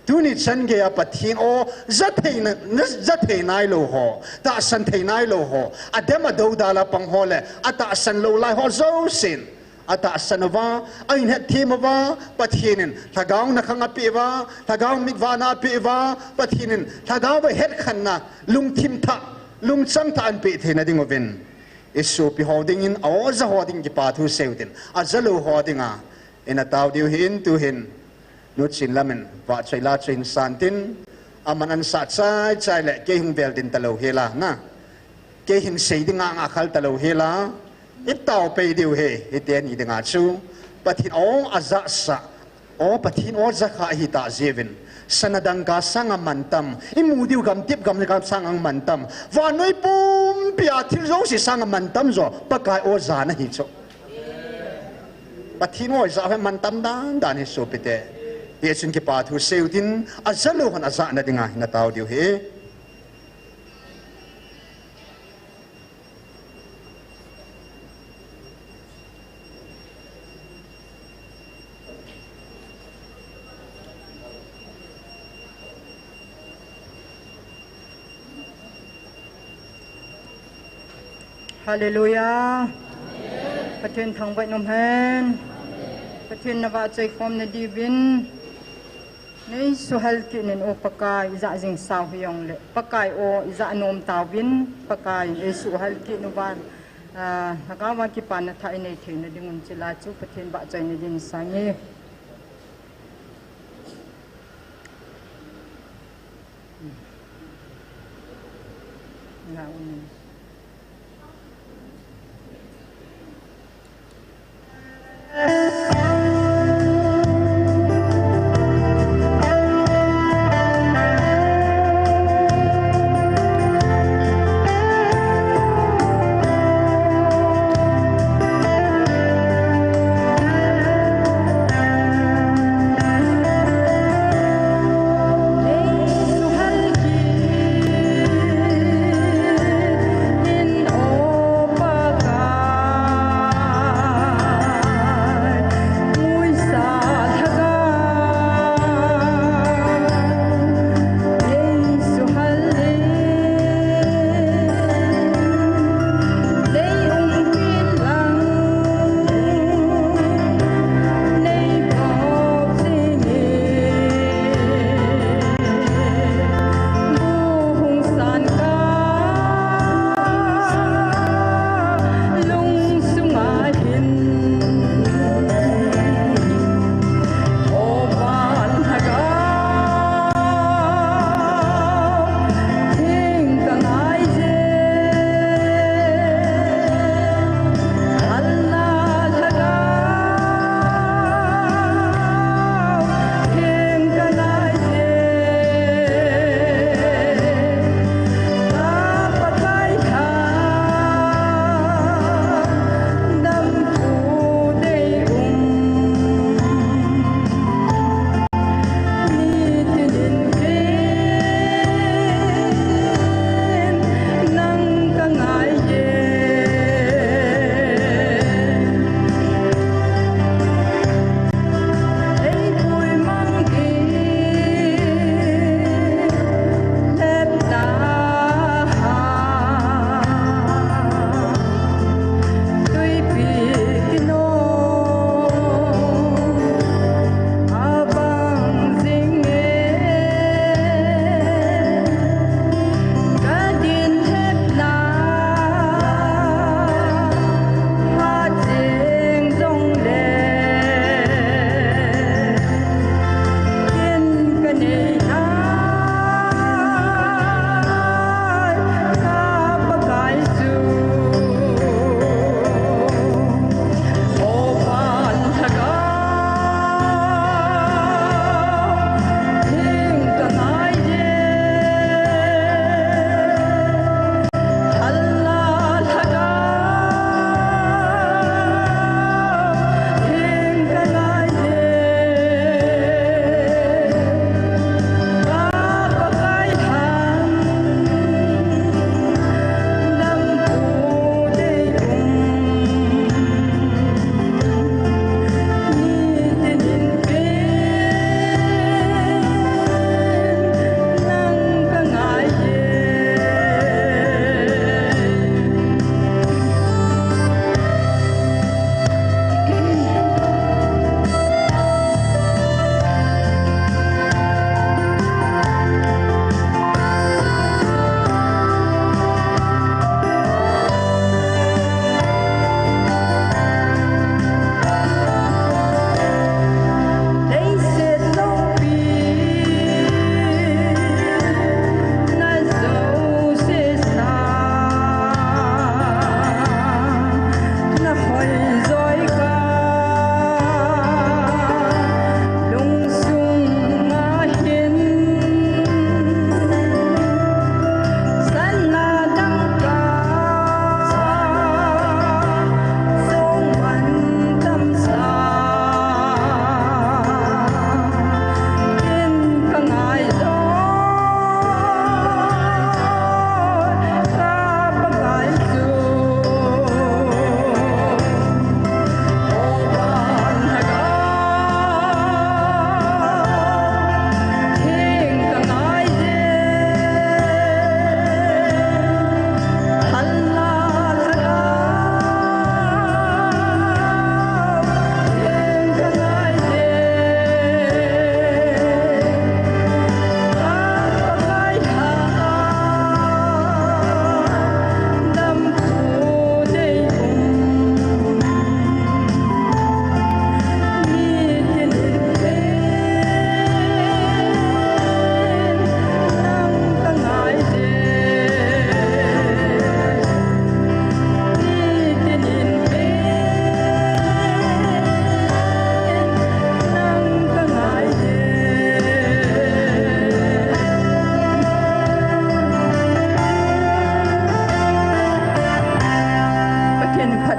Tuni chan geiya Pathen aw ja thei na, na, ja thei nailou ho, tahsan thei nailou ho, adem adou dal a pang ho le atahsan lou lai ho jousen atahsan uva, ahin hetthem uva, Pathen in lhagao nakhang apeh uva, lhagao mitvahna apeh uva, Pathen in lhagao vei hetkhenna, lungthim thah, lungchang thah ahin peh theina ding uvin, isopi ho dingin, a-aw ja ho dingin kipa thu seiyu hitin, aja lou ho dinga ina tao diu ahin, tuhin Nu Chinlam in vahchoi lachoi hin san tin, aman ansah chaichai le kei hung vel ding talou hela na. Kei hin sei ding ngahngah khel talou hela. Itao pei diu ahi, hiteni dinga chu. Pathen aw ajahsah, aw Pathen aw jakha ahitah jeh uvin, sana dangka sanga mantam, imu diu gamtep gamla sanga mantam, vannoi pumpia thil jouse sanga mantam jo Pakai aw jana ahi chu. Pathen aw ijah hi mantam dandan ahi sopite. Hichun kipa thu seiyu hitin, aja lou hon ajahna dinga ina tao diu ahi. Hallelujah. Pathen thangvah in umhen. Pathen navahchoi khomna diuvin neisuhal kit in, O Pakai, ijat jing sau hijongle, Pakai o, ijat nom tauvin, Pakai in eisuhal kit uva, ah, lhagaova kipana thah inei theina dingun, chule chu Pathen vahchoina din sangin.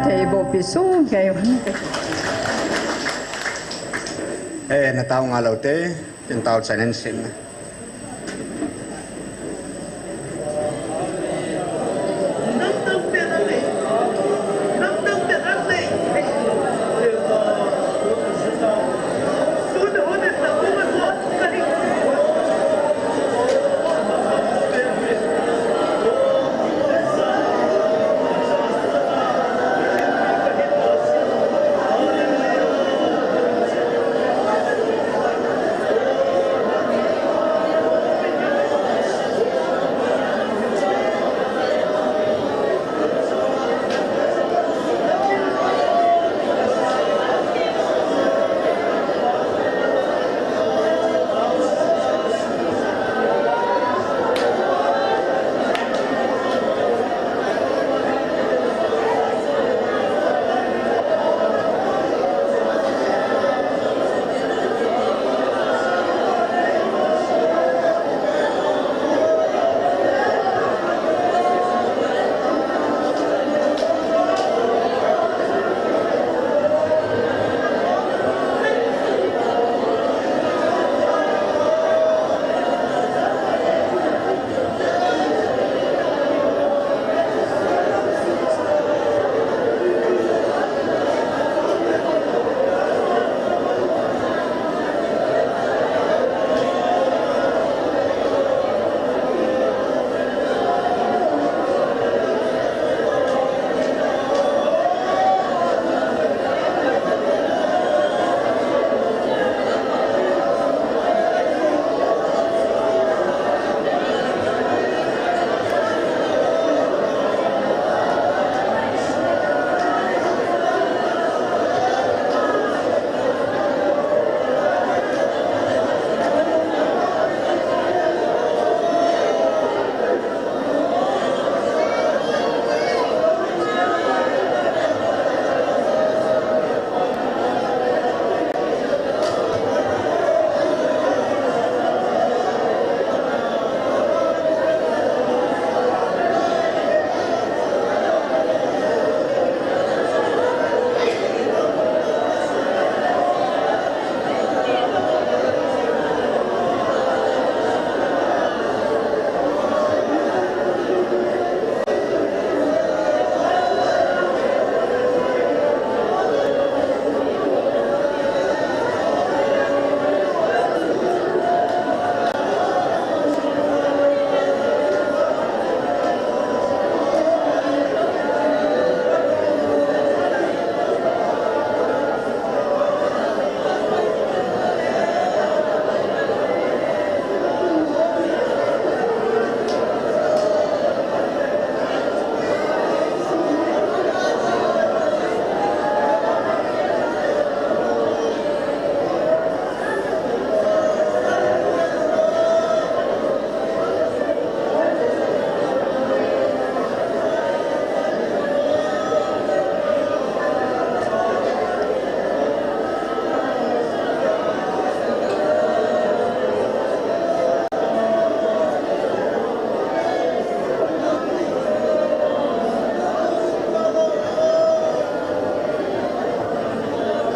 Thei bo pi sung kei. Eh, na tao nga lo te, tin tao chan in sin.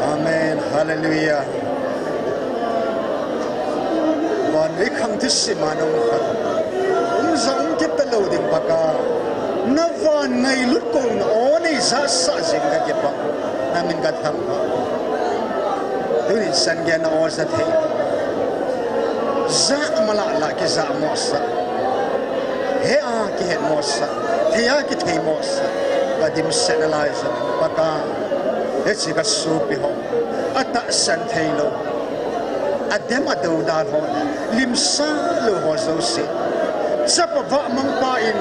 Amen. Hallelujah. Vannoi khang thusim a na um kha. Um jong um kit talou ding Pakai. Na van ngailut kouna aw nei jahsah jing ka kipah. Na min ka thangvah. Tunin chan geiya na aw ja thei. Jah mala la kijah mosah. He a kihet mosah. Thei a kithei mosah. Ka dimset nalai jong Pakai. Hiche ka sopi ho. Atahsan theilou. Adem adoudal ho. Limsa lou ho jouse. Chapa vahmangpa in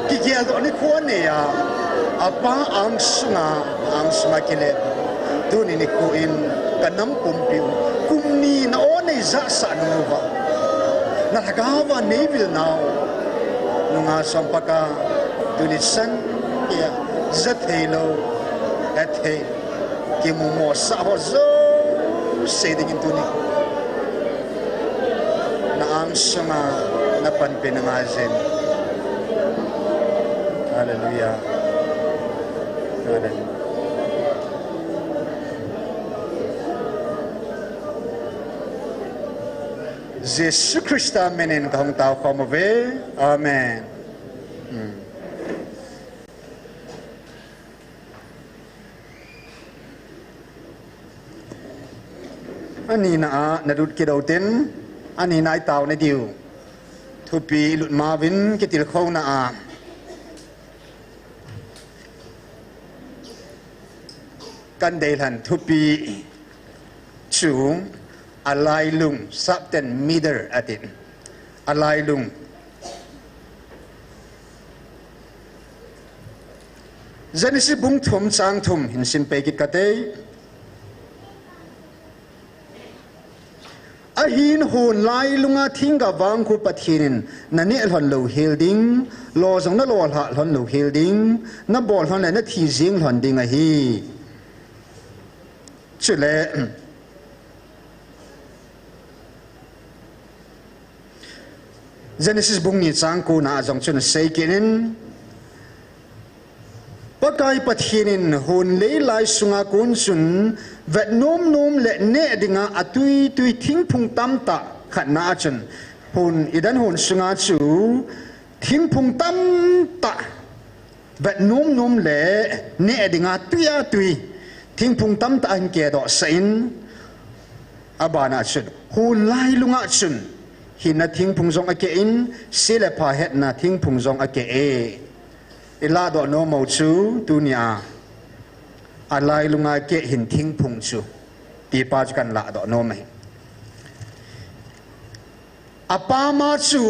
kigeldoh nikho anei a. Apa angsunga, angsunga kile. Tuni nikho in ka nam pumpi u. Kum ni na aw nei jahsah nung uva. Na lhagao va nei vil nau. Nunga som Pakai. Tuni chan geiya. Ja theilou. He thei. Kimu mosah ho jouse dingin tuni. Na angsunga na panpina ngaijin. Hallelujah. Hallelujah. Jesu Christa minin kahung tao khom uve. Amen. Hmm. Anina a nalut kit utin, anina itao nadiu thupi ilut mauvin kitilkhouna a kan deilhen thupi chu alailung, subtension, middle atin. Alailung. Genesis bung thum chang thum hin simpeh kit kate. Ahin hon lailunga thingga vang khu Pathen in naneh lhon lou hel ding, lo jong nalo lhah lhon lou hel ding, nabol lhon le nathi jing lhon ding ahi. Chule, Genesis bung ni chang ko na jong chun asei kit in, Pakai Pathen in hon leilai sunga kon chun vet nom nom le neh dinga atui tui thingphung tamtah khat na a chun hon, Eden hon sunga chu thingphung tamtah vet nom nom le neh dinga tui a tui thingphung tamtah ahin kedoh sah in, abana chun hon lailunga chun hinna thingphung jong akeh in, se le pha hetna thingphung jong akeh e. Iladoh nom u chu tunia alailunga keh hin thingphung chu tipa chu kan ladoh nom ahi. Apama chu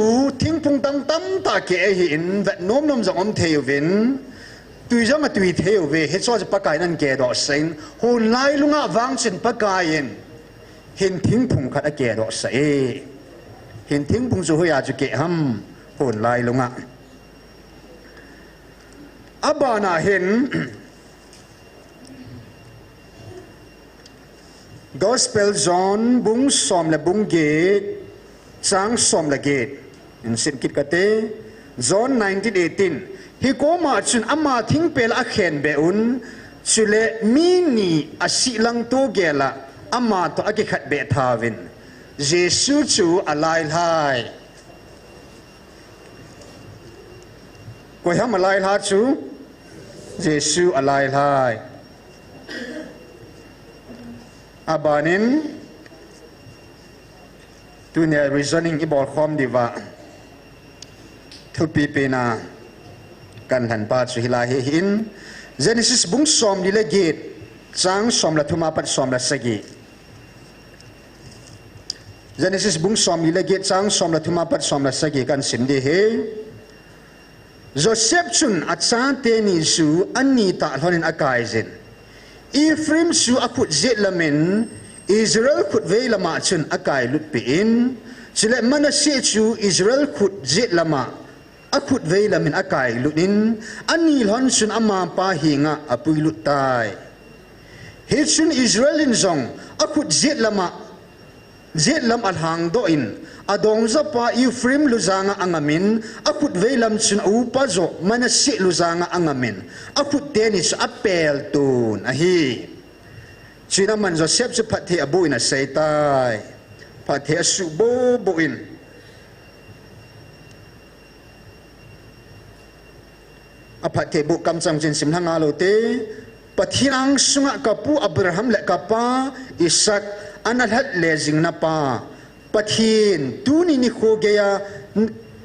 thingphung tam tamtah keh ahin vet nom nom jong um thei uvin, tui jong atui thei uve, hicho chu Pakai in ahin kedoh sah in, hon lailunga vang chun Pakai in hin thingphung khat akedoh sah e. Hin thingphung chu hoiya chu keh ham, hon lailunga. Abana hin Gospel John bung som le bung get, chang som le get. Hin sim kit kate. John nineteen eighteen. Hikoma chun ama thingpel a akhenbeh un, chule mi ni asih lang to gel a ama toh akikhetbeh thauvin, Jesu chu alailhai. Koi ham alailha chu? Jesu alailhai. Abanin, tunia reasoning ibol khom diuva thupi pena kan lhenpa chu hilai hi ahin, Genesis bung som li le get, chang som le thum apat som le sagi. Genesis bung som li le get, chang som le thum apat som le sagi kan sim ding ahi. Joseph chun achate ni chu anitah lhonin akaijin, Ephraim chu akhut jet lamin Israel khut vei lama chun akailutpeh in, chule Manasseh chu Israel khut jet lama akhut vei lamin akailut in, ani lhon chun amapa henga apuilut tai. Hichun Israel in jong akhut jet lama, jet lam alhangdoh in, adongjapa Ephraim lujanga angamin, akhut vei lam chun aupa joh Manasseh lujanga angamin, akhut teni chu apelton ahi. Chuin aman Joseph chu phatthei aboh in aseitai. Phatthei asuhboh boh in, aphatthei boh kamchang chun simlha ngal ute. Pathen angsunga kapu Abraham le kapa Isaac ana lhat le jing napa Pathen, tuni nikho geiya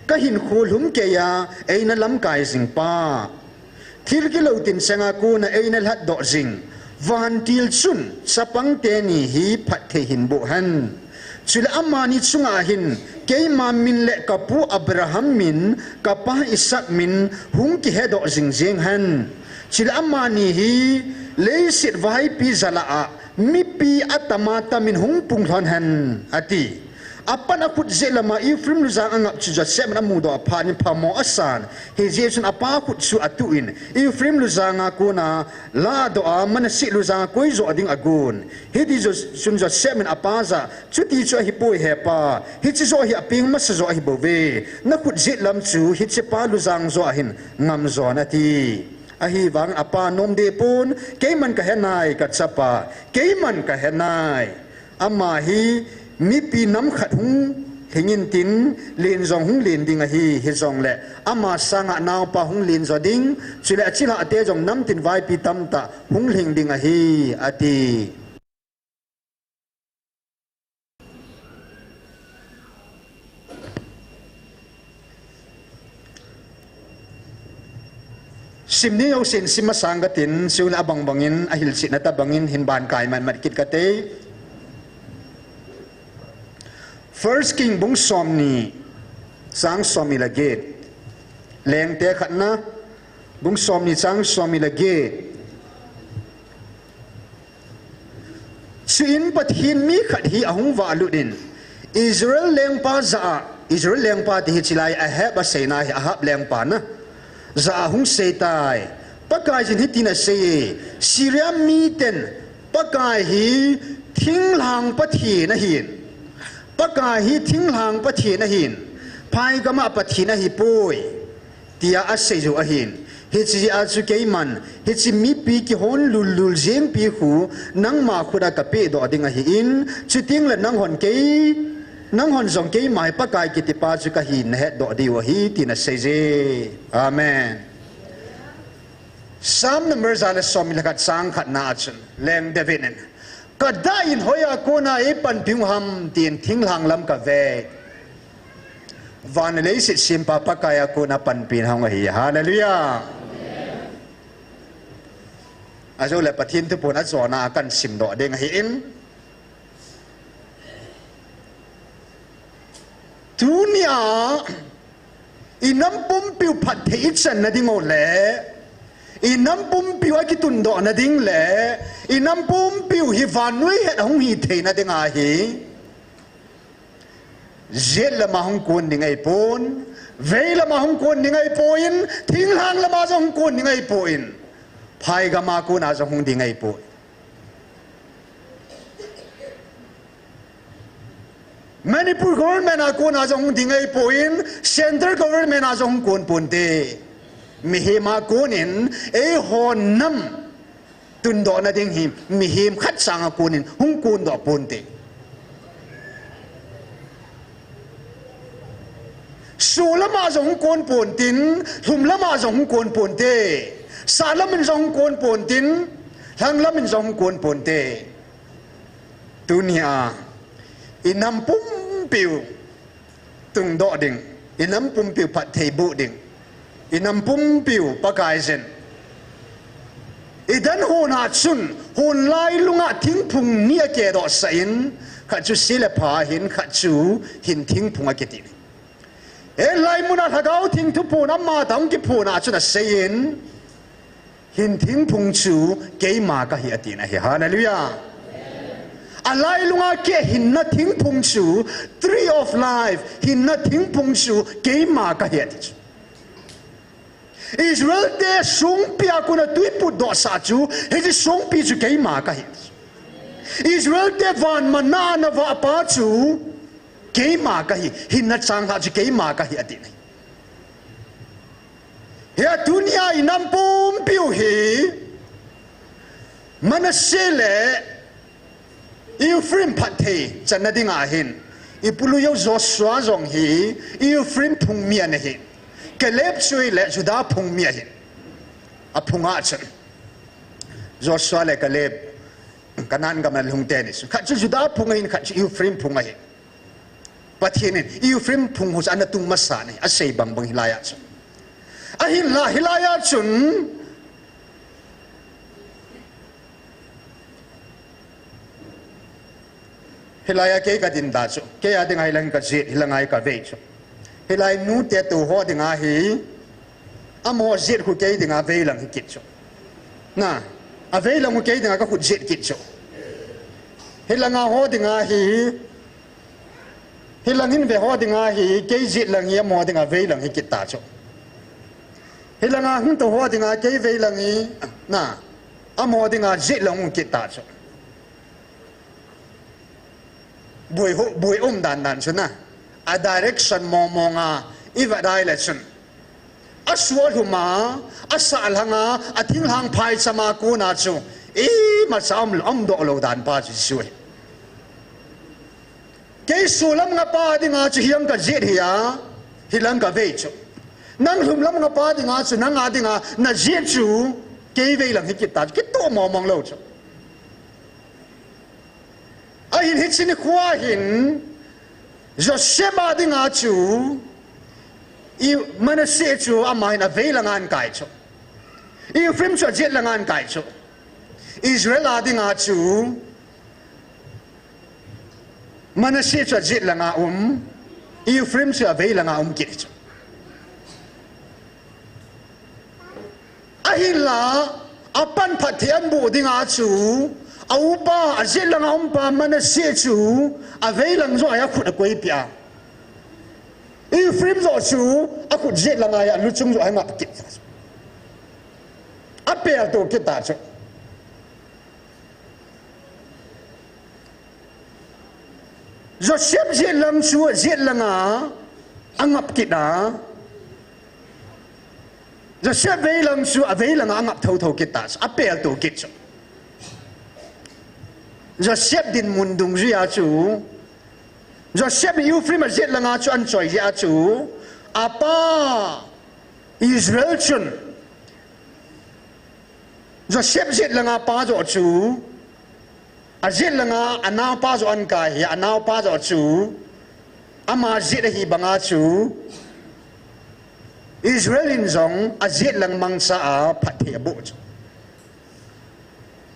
kahinkho lhumkeiya eina lamkai jingpa, thil kilou tin chenga kona eina lhatdoh jing vantil chun chapang teni hi phatthei hinboh hen. Chule amani chunga hin keima min le kapu Abraham min, kapa Isaac min hung kihedoh jing jeng hen. Chule amani hi leiset vaipi jalah a mipi atama tamin hung pung lhon hen, ati. Apan akhut jet lama Ephraim lujang angap chu Joseph in amudoh aphat in phamo asan. Hijeh chun apa khut chu atuh in Ephraim lujanga kona ladoh a Manasseh lujanga koijoh ding agon. Hiti chun Joseph in apa jah a, chuti chu ahipoi hepa, hiche joh hi apeng masa joh ahibouve. Nakhut jet lam chu hichepa lujang joh a hin ngamjon ati. Ahivangin apa nom dehpon, keiman kahenai kachapa, keiman kahenai. Ama hi mipi nam khat hung Lhingin tin, len jong hung len ding ahi, hijongle ama sanga naopa hung len jo ding, chule achilhahte jong namtin vaipi tamtah hung lhing ding ahi, ati. Sim ni jousen sim masang katin, chule abang bangin, ahilchetna tobangin, hin ban kai matmat kit kate. First King bung somni, chang somni le get. Lengte khatna, bung somni chang somni le get. Chuin Pathen mi khat hi ahung vahlut in, Israel lengpa jah a, Israel lengpa ti hi chulai Ahab aseina hi, Ahab lengpa na, jah a hung seitai. Pakaiyin hitin aseiye, Syria miten Pakai hi thinglhang Pathen ahin, Pakai hi thinglhang Pathen ahin, phaigam a Pathen ahipoi, tia asei u ahin. Hiche jeh a chu keiman, hiche mipi kihon lullul jengpi khu nangma khut a kapehdoh ding ahin, chutengle nanghon kei, nanghon jong keima hi Pakai kitipa chu kahi nahetdoh diu ahi, tin aseiye. Amen. Psalm number ja le somni le khat chang khatna a chun, Leng David in, kadah in hoiya kona eipanpi u ham, tin thinglhang lam kave. Van le leiset sempa Pakaiya kona panpina hung ahi. Hallelujah. Ajoule Pathen thuphon ajona a kahin simdoh ding ahin. Tunia, inam pumpiu phatthei ichanna ding u le, inam pumpiu akitundohna ding le, inam pumpiu hi vannoi het ahung hitheina dinga hi, jet lama hung kon ding ahipon, vei lama hung kon ding ahipoi, thinglhang lama jong hung kon ding ahipoi, phaigama kona jong hung ding ahipoi. Manipur government a kona jong hung ding ahipoi, central government a jong hung kon ponte. Mihem a konin, eiho nam tundohna ding hi, mihem khat sanga konin hung kondoh ponte. Solam a jong hung kon ponte, lhumlam a jong hung kon ponte, sahlam in jong hung kon ponte, lhanglam in jong hung kon ponte. Tunia, inam pumpiu tungdoh ding, inam pumpiu phatthei boh ding, inam pumpiu Pakaiyin, Eden hon a chun, hon lailunga thingphung ni akehdohsah in, khat chu se le pha ahin, khat chu hin thingphung akiti. Hilai muna Lhagao Theng thuphon amatah hung kiphona chun aseiyin, hin thingphung chu keima kahi atina ahi. Hallelujah. Alailunga keh hinna thingphung chu, tree of life, hinna thingphung chu keima kahi ati chu. Israelte songpi a kona twi putdohsah chu, hiche songpi chu keima kahi. Israelte van manna a ana vahpa chu keima kahi, hinna changlhah chu keima kahi atina ahi. Hia tunia inam pumpiu hi Manasseh le Ephraim phatthei channa dinga hin, ipu loi u Joshua jong hi Ephraim phung mi ana hi. Caleb chu ahile Judah phung mi ahi. Aphunga chun Joshua le Caleb, Canaan gam a lhung teni chu, khat chu Judah phung ahin, khat chu Ephraim phung ahi. Pathen in Ephraim phung ho chu ana tung masa ahi, asei bangbang hilaiya chun. Ahinla hilaiya chun, hilaiya kei kadin da chu, kei a dinga hilang kajet, hilanga hi kavei chu. Hilai nute tou ho dinga hi, amaho jet khu kei dinga veilang hi kit chu. Na, aveilang khu kei dinga kakhut jet kit chu. Hilanga ho dinga hi, hilang hin ve ho dinga hi, kei jetlang hi, amaho dinga veilang hi kit ta chu. Hilanga hin tou ho dinga kei veilang hi, na, amaho dinga jetlang hung kit ta chu. Boi ho, boi um dan dan chu na, a direction mong monga ivet dai le chun, asuh alhuma, asahlhanga, athinglhang phaichama kona chu imacha um, umdoh lou dan pa chu Jesu ahi. Kei solam nga pa dinga chu hilang kajet hi a, hilang kavei chu. Nang lhumlam nga pa dinga chu nang a dinga najet chu, kei veilang hi kit ta chu, kitoh mong mong lou chu. Ahin hiche nikho hin, Joseph a dinga chu, I, Manasseh chu ama hin avei langa ahin kai chu. Ephraim chu ajet langa ahin kai chu. Israel a dinga chu, Manasseh chu ajet langa um, Ephraim chu avei langa um kit chu. Ahinla, apan phatthei ahin boh dinga chu, a upa, ajet langa um pa Manasseh chu, avei lang joh a akhut akoipeh a. Ephraim joh chu, akhut jet langa aluchung joh a angap kit ta chu. Apelto kit ta chu. Joseph jet lang chu, jet langa angap kit a. Joseph vei lang chu, avei langa angap thotho kit ta chu, apelto kit chu. Joseph dinmun dungjuia chu, Joseph in Ephraim ajet langa chu ahin choi jeh a chu, apa Israel chun, Joseph jet langa pa joh chu, ajet langa anaopa joh ahin kai hi, anaopa joh chu, ama jet ahi banga chu, Israel in jong ajet lang mangcha a phatthei aboh chu.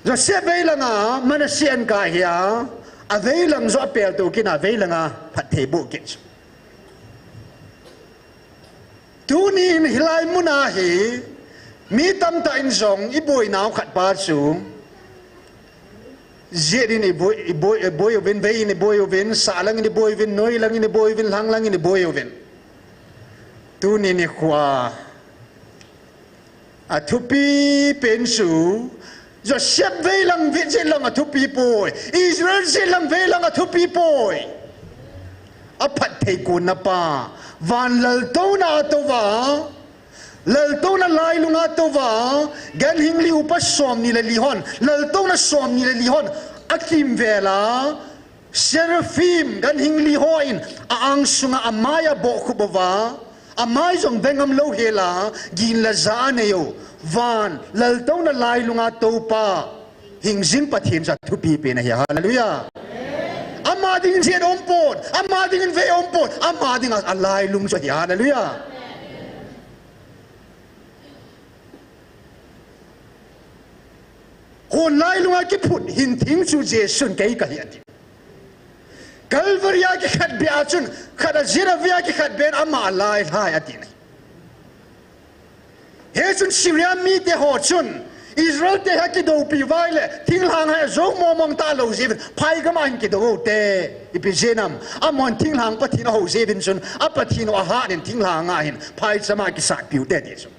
Joseph vei langa Manasseh ahin kai hi a, avei lang joh apelto kit a, avei langa phatthei aboh kit chu. Tunin hilai muna hi, mi tamtah in jong iboinau khat pa chu, jet in iboi, iboi, iboi uvin, vei in iboi uvin, sah lang in iboi uvin, noi lang in iboi uvin, lhang lang in iboi uvin. Tuni nikhoa, athupi pen chu, Joseph vei lang jet lang athupi poi, Israel jet lang vei lang athupi poi. Aphatthei konna pa, van laltouna a touva, laltouna lailunga touva, ganhing li upa somni le li hon, laltouna somni le li hon, akimvela, seraphim, ganhing li hon, a-angsunga amai abohkhup uva, amai jong vengam louhela, gin le ja anei u, van laltouna lailunga toupa, hingjing Pathen chu athupi pen ahi, hallelujah. Ama dingin jet aumpon, ama dingin vei aumpon, ama dinga alailung chu ahi, hallelujah. Hon lailunga kiphut hinthing chu Jesun kei kahi ati. Calvary a kikhetbeh a chun, khat ajet a vei a kikhetbeh in ama alailhai ati ahi. Hichun Syria mite ho chun, Israel te hi akidoupi uva ahile, thinglhang hi ajou mongmong talou jeh uvin, phaigam a hin kidou u te, ipi jeh ham, amahon thinglhang Pathen ahou jeh uvin chun, a Pathen u ahat in thinglhang a hin, phaicham a kisatpiu te ti chu.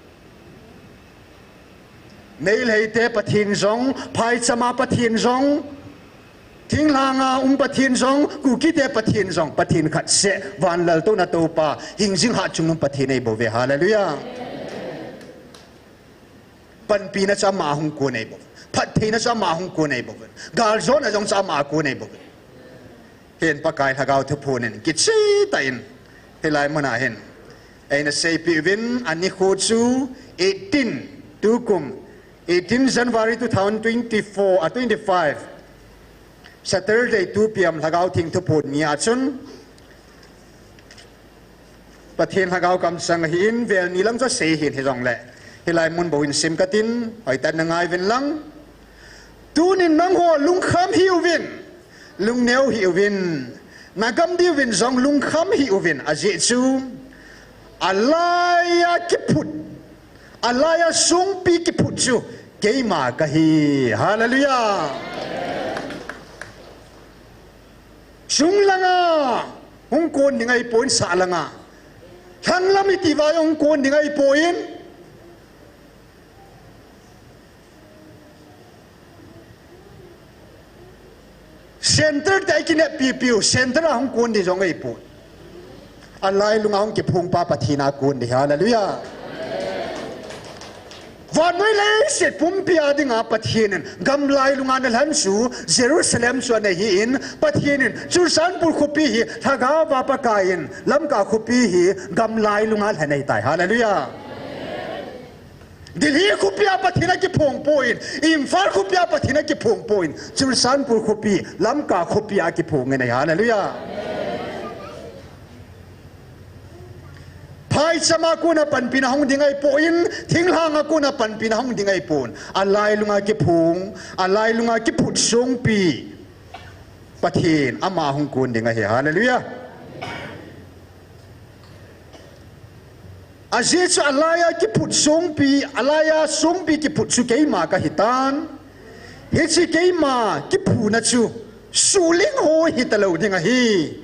Meiteite Pathen jong, phaicham a Pathen jong, thinglhang a um Pathen jong, Kukite Pathen jong, Pathen khat seh, van laltouna toupa, hingjing hatchungnung Pathen ahibouve, hallelujah. Panpina chu ama ahung kon ahibouve. Phattheina chu ama ahung kon ahibouve. Galjona jong chu ama akon ahibouve. Hin Pakai Lhagao Thuphon in kichehtah in, hilai muna hin eina seipeh uvin, anikho chu eighteen, tukum, eighteen January two thousand twenty-four, ah, twenty-five, Saturday two P M Lhagao Theng Thuphon ni a chun, Pathen Lhagao kamchang ahin, vel ni lang chu asei ahin hijongle, hilai mun bou hin sim katin, hoitah in na ngai uvin lang. Tunin nangho lungkham hih uvin, lungneo hih uvin, na gam diuvin jong lungkham hih uvin, ajeh chu, alaiya kiphut, alaiya songpi kiphut chu keima kahi. Hallelujah. Sunglanga hung kon ding ahipoi, sahlanga. Lhanglam iti uva hung kon ding ahipoi. Center te ikineppipiu, center a hung kon ding jong ahipoi. Alailunga hung kiphongpa Pathen a kon ding, hallelujah. Vannoi leiset pumpi a dinga Pathen in gam lailunga nalhen chu Jerusalem chu anei ahin, Pathen in Churachandpur khopi hi lhagao a Pakai in Lamka khopi hi gam lailunga lhen ahitai. Hallelujah. Delhi khopi a Pathen akiphong poi, Imphal khopi a Pathen akiphong poi, Churachandpur khopi, Lamka khopi a akiphong ahi. Hallelujah. Phaicham a kona panpina hung ding ahipoi, thinglhang a kona panpina hung ding ahipoi. Alailunga kiphong, alailunga kiphut songpi Pathen ama hung kon ding ahi. Hallelujah. Ajeh chu alaiya kiphut songpi, alaiya songpi kiphut chu keima kahitan. Hiche keima kiphuna chu suhling ho hitalou ding ahi.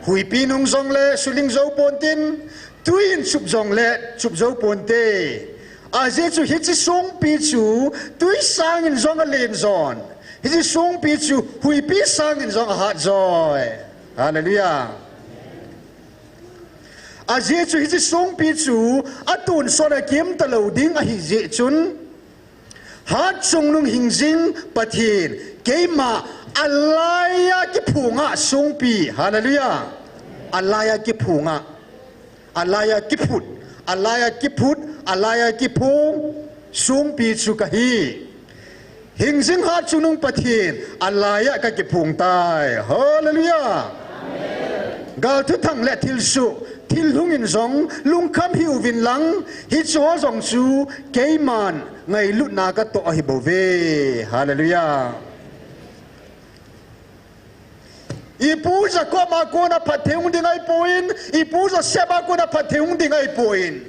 Huipi nung jongle suhling jou ponte, tui in chup jongle chup jou ponte. Ajeh chu hiche songpi chu tui sangin jong alen jon, hiche songpi chu huipi sangin jong ahat joi. Hallelujah. Ajeh chu hiche songpi chu atonsot a kimtalou ding ahi jeh chun, Hatchungnung hingjing Pathen, keima alaiya kiphonga songpi, hallelujah, alaiya kiphonga, alaiya kiphut, alaiya kiphut, alaiya kiphong songpi chu kahi. Hingjing Hatchungnung Pathen, alaiya kakiphong tai. Hallelujah. Gal thuthang le thilsoh, thil lhung in jong lungkham hih uvin lang, hicheho jong chu keiman ngailutna katoh ahi bouve. Hallelujah. Ipu Jacob a kona phatthei hung ding ahipoi, ipu Joseph a kona phatthei hung ding ahipoi.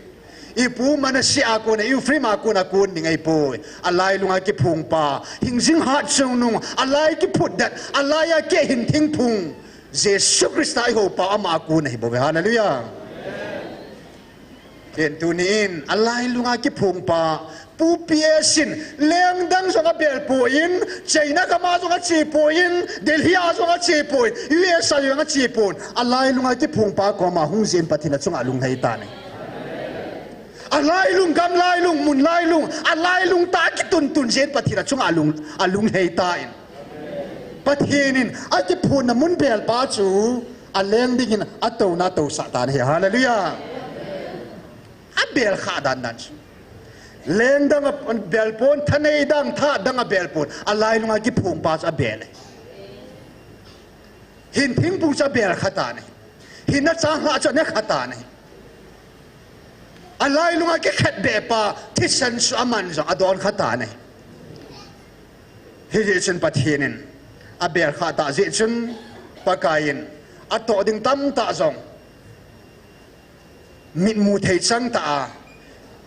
Ipu Manasseh a kona, Ephraim a kona kon ding ahipoi. Alailunga kiphongpa, hingjing Hatchungnung, alai kiphutdet, alaiya keh hin thingphung, Jesu Christa ihoupa ama a kon ahi bouve. Hallelujah. Ken tuni in, alailunga kiphongpa, Pu P S in, lengdang jong abel poi, China gam a jong ache poi, Delhi a jong ache poi, U S a jong ache poi, alailunga kiphongpa koma hung jeh in Pathen achunga alung lhai tan ahi. Alailung, gam lailung, mun lailung, alailung tah a kituntun jeh in Pathen achunga alung, alung lhai tan. Pathen in akiphonna mun belpa chu aleng dingin atouna atousah tan ahi. Hallelujah. Abel khah dandan chu. Lengdang abel pon, thanei dang, tha dang abel pon. Alailunga kiphongpa chu abel ahi. Hin thingphung chu abel kha tan ahi. Hinna changlhah chu ane kha tan ahi. Alailunga kikhetbehpa, thisan chu aman jong adon kha tan ahi. Hijeh chun Pathen in abel khah tah jeh chun, Pakai in atoh ding tamtah jong mitmu thei changtah a,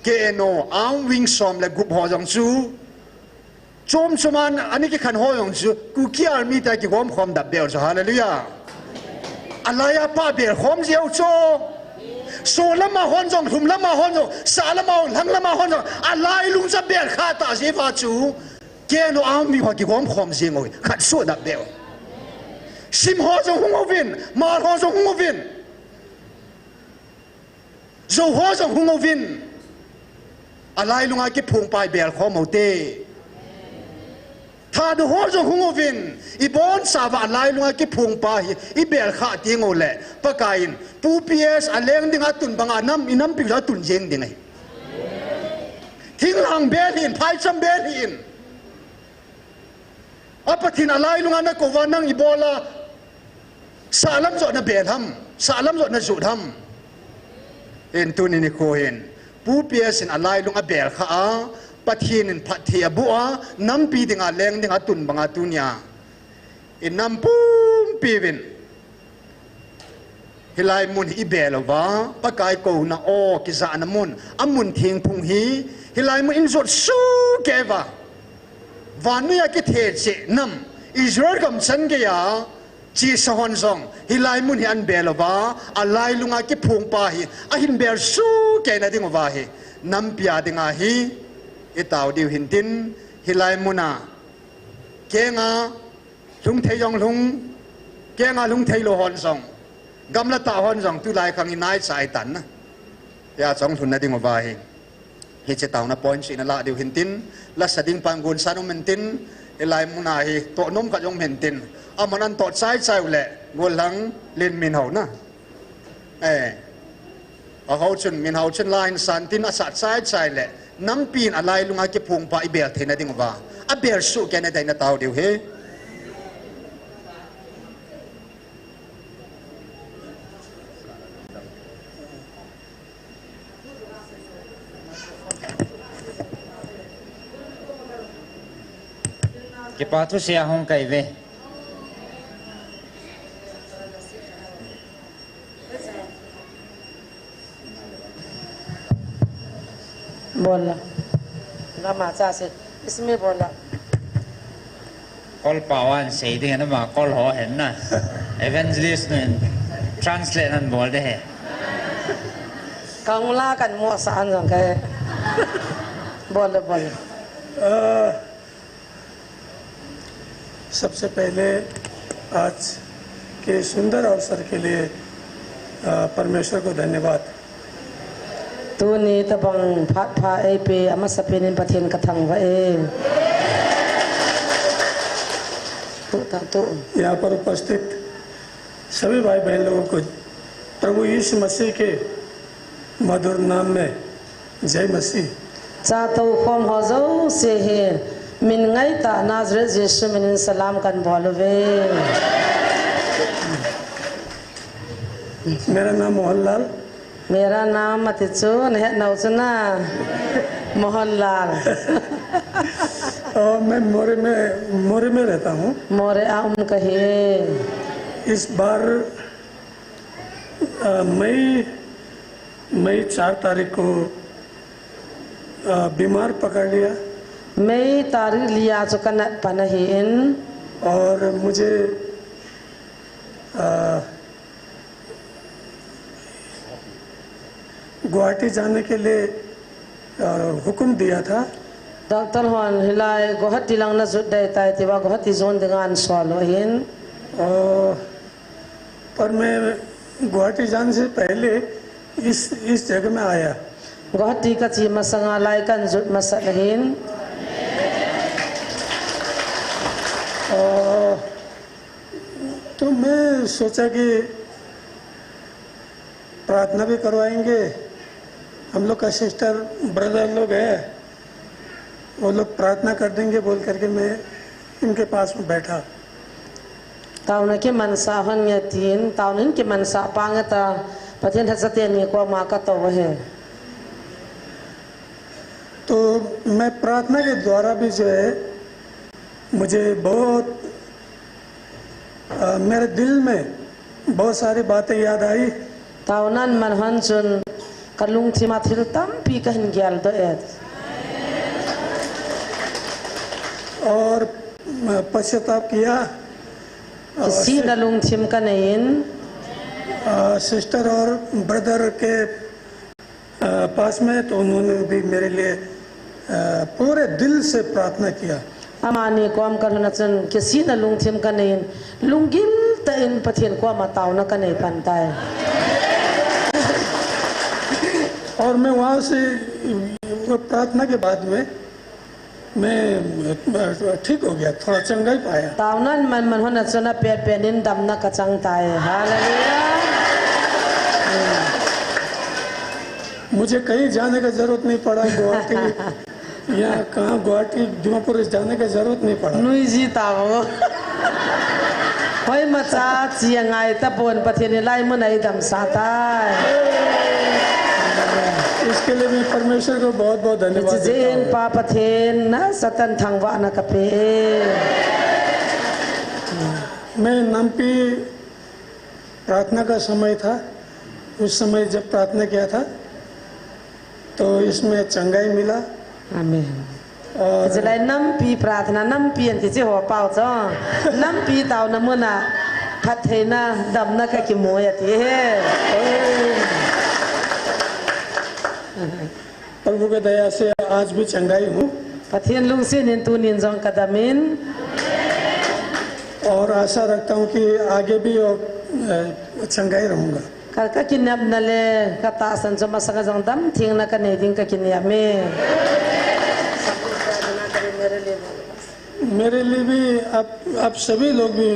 K N O, Armed Wing som le gup ho jong chu, chom chom a ana kikhen ho jong chu, Kuki Army te kigom khom dap beu chu, hallelujah. Alaiya pa bel khom jeh u chu. Solam a hon jong, lhum lam a hon jong, sahlam a hon, lhanglam a hon jong, alailung chu abel khah tah jeh uva chu, K N O Army ho kigom khom jeng u, khat soh dap beu. Sim ho jong hung uvin, Hmar ho jong hung uvin. Zo ho jong hung uvin, alailunga kiphongpa ibel khom u hite. Thadou ho jong hung uvin, ibonchauva alailunga kiphongpa hi ibel khah teng uleh, Pakai in, Pu P S aleng dinga atun banga nam, inampi jong atun jeng ding ahi. Thinglhang bel hih in, phaicham bel hih in. A Pathen alailunga nakou uva nang ibola, sahlam joh nabel ham, sahlam joh najot ham. Hin tuni nikho hin, Pu P S in alailung abel khah a, Pathen in phatthei aboh a, nampi dinga leng dinga atun banga tunia inam pumpi uvin, hilai mun hi ibel uva, Pakai kouna o kijahna mun, amun thingphung hi, hilai mun in jot sohkei uva, vannoiya kithecheh nam, Israel gam chan geiya chesa hon jong hilai mun hi ahin bel uva, alailunga kiphongpa hi ahin bel sohkeina ding uva hi, nampia dinga hi itao diu hintin, hilai muna kenga lhung thei jong lhung, kenga lhung theilou hon jong, gamla tah hon jong tulai khang inaicha itan na, hia chong lhunna ding uva hi. Hiche taona point chu ina lah diu hintin, lasa ding pan gonsan um hintin, hilai muna hi toh nom khat jong hintin, aman an toh chai chai uleh, golhang Lenminhao na. Eh, ahao chun, Minhao chun la hin san tin asah chai chai leh, nampi in alailunga kiphong pa ibel theina ding uva, abel suh kei na dei na tao diu hi. Kipa thusei a hung kai ve. Bola. Lama cha se. Ismi bola. Kol pao an sei ding na ma, Kol ho hen na. Evangelist nun translate nan bol de he. Kangla kan mo sa an jong kai. Bola, bola. अ, सबसे पहले आज के सुंदर अवसर के लिए, अ, परमेश्वर को धन्यवाद। Tuni tabang phat pha eipe amasapen in Pathen kathangvah e. Tu ta tu. यहाँ पर उपस्थित सभी भाई बहन लोगों को प्रभु यीशु मसीह के मधुर नाम में जय मसीह। Cha tou khom ho jouse hi, min ngaitah Nazareth Jesu min in salam kan bol uve. मेरा नाम Mohanlal. Mera naam ati chu, nahet nau chu na, Mohanlal. और मैं मोरे में, मोरे में रहता हूँ। Moreh a um kahi e. इस बार, अ, मई, मई चार तारीख को, अ, बीमार पकड़ लिया। May tarik li a chu kanat pan ahin. और मुझे, अ, गुवाहाटी जाने के लिए, अ, हुक्म दिया था। Doctor hon hilai Guwahati lang najot dei tai tiuva Guwahati jon dinga ahin sol u ahin. अ, पर मैं गुवाहाटी जाने से पहले इस, इस जगह में आया। Guwahati kache masanga lai kanjot masat ahin. अ, तो मैं सोचा कि प्रार्थना भी करवाएंगे, हम लोग का सिस्टर ब्रदर लोग हैं, वो लोग प्रार्थना कर देंगे बोल करके मैं इनके पास में बैठा। Taona kimansah hon nge tin, taona hin kimansah pang e ta, Pathen lhacha teni koma katou ahi. तो मैं प्रार्थना के द्वारा भी जो है, मुझे बहुत, अ, मेरे दिल में बहुत सारी बातें याद आई। Taona man hon chun kalungthim a thil tampi kahin geldoh e. और, अ, पश्चाताप किया। और Kisihna lungthim kanei in. अ, सिस्टर और ब्रदर के अ, पास में, तो उन्होंने भी मेरे लिए, अ, पूरे दिल से प्रार्थना किया। Amani kom kalhun a chun kisihna lungthim kanei in, lunggil tah in Pathen koma taona kanei pan tai. और मैं वहाँ से, वो प्रार्थना के बाद में मैं, अ, ठीक हो गया, थोड़ा चंगाई पाया। Taona man man hon a chun apet pet in damna kachang tai. Hallelujah. मुझे कहीं जाने का जरूरत नहीं पड़ा, गुवाहाटी, यहाँ कहाँ, गुवाहाटी, दीमापुर जाने का जरूरत नहीं पड़ा। Nuiji tao. Hoimacha che angai tapon, Pathen in hilai mun a eidamsah tai. इसके लिए मैं परमेश्वर को बहुत बहुत धन्यवाद देता हूँ। Hiche jeh in Pa Pathen nasatah in thangvahna kape e. मैं नमपी प्रार्थना का समय था, उस समय जब प्रार्थना किया था, तो इसमें चंगाई मिला। Amen. Chulai nampi prarthana, nampi anti chu ho pao chu. Nampi taona mun a phattheina, damna kakimu e ati e. प्रभु की दया से आज भी चंगाई हूँ। Pathen lungset in tunin jong kadam in. और आशा रखता हूँ कि आगे भी, अ, चंगाई रहूँगा। Ka, ka kinepna le ka tahsan chu masanga jong damtheina ka nei ding ka kinep e. मेरे लिए भी आप, आप सभी लोग भी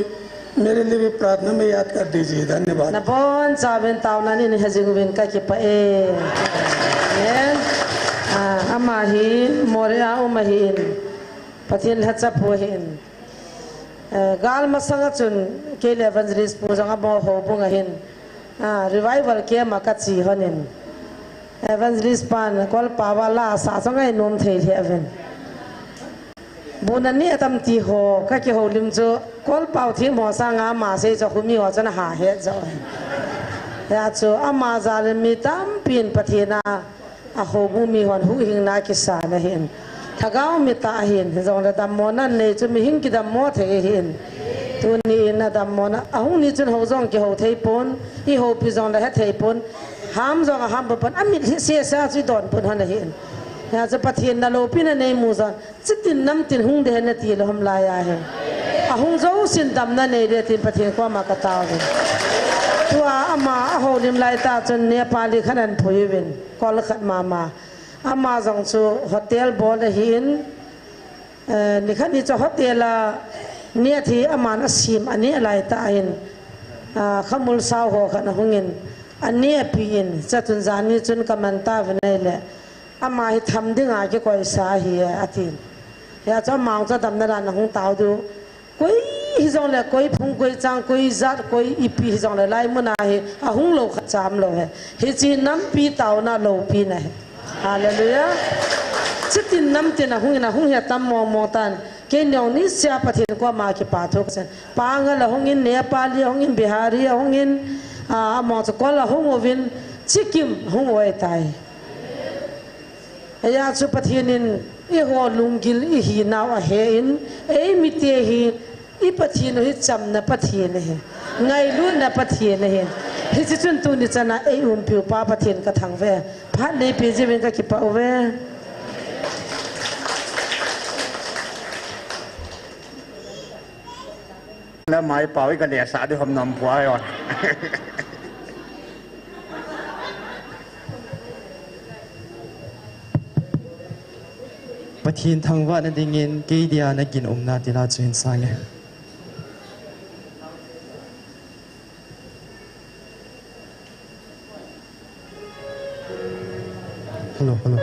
मेरे लिए भी प्रार्थना में याद कर दीजिए। धन्यवाद। Nabonchauvin taona nei hejing uvin ka kipah e. Amen. Ah, ama hi Moreh a um ahin. Pathen lhacha pu ahin. Eh, gal masanga chun kei le Evangelist pu jong amaho houbung ahin, ah, revival camp a ka che lhonin, Evangelist pan kolpao a la asah chu ngai nom thei lheh uvin. Bu na neh tam ti ho ka kihoulim chu kolpao them ho sanga ama sei chu khomi ho chun aha het jo. Hijeh chun ama jal in mi tampin Pathen a a houbung mihon huhhingna kisan ahin. Lhagao mitah ahin, hijongle dammona nei chu mihem kidammo thei ahin. Tuni in adammona, ahung ni chun hou jong kihou thei pon, ihoupi jongle hethei pon, ham jong aham pon, amit hi sesa chu idon pon hon ahin. Hijeh chun Pathen na loupina nei mu jong, chitin namtin hung ding ahi nati lou ham laiya hi. Ahung jousen damna nei ding tin Pathen koma ka tao uvin. Tua ama ahoulim lai tah chun Nepali khat ahin pui uvin, kol khat mama. Ama jong chu hotel bol ahin, eh, nikhat ni chu hotel a neh thi aman asem aneh lai tah ahin, ah, khamul sao ho khat ahungin, aneh apen, chutun jan ni chun ka man tauvin ahile, ama hi tham dinga kikoisa ahi e, atin. Hijeh chun ama jong chu adamna dan ahung tao diu. Koi hijongle, koi phung, koi chang, koi jat, koi ipi hijongle, lai muna hi ahung lou khat cha umlou ahi. Hiche nampi taona loupina ahi. Hallelujah. Chitin namtin ahungin, ahung hi atam mong mong tan. Kei jong niseh a Pathen koma kipa thu kasan. Pangal ahungin, Nepali ahungin, Bihari ahungin, ah, ama jong chu kol ahung uvin, chikim ahung u ahitai. Hijeh chun Pathen in eiho lunggil ihinau ahen, eimite hi i Pathen u hi chamna Pathen ahi, ngailutna Pathen ahi. Hiche chun tuni chana eiumpiu pa Pathen ka thangvah e. Phat neipe jiuvin ka kipah uve. Lamai pao i ka lesa di hom nom pua yo. Pathen thangvahna dingin kei dia na kin umna tila chu hin sang e. Hello, hello.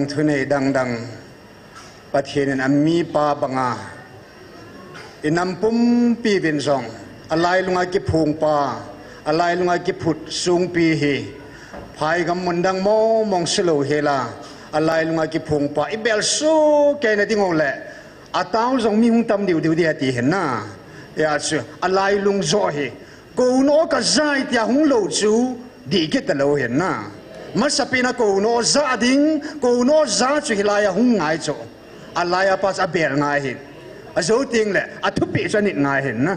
Thunei dangdang, Pathen in amipa banga, inam pumpi uvin jong, alailunga kiphongpa, alailunga kiphut songpi hi, phaigam mundang mong mong silou hela, alailunga kiphongpa, ibel soh kei na ding uleh, atao jong mi hung tam diu diu dia ti hin na. Hijeh chun, alailung joh hi, Kouno kajah e tia hung lou chu, dih kit talou hin na. Masapen a kouno jah ding, kouno jah chu hilai a hung ngai chu. Alai a pat chu abel ngai hin. Ajou teng le, athupeh chu anit ngai hin na.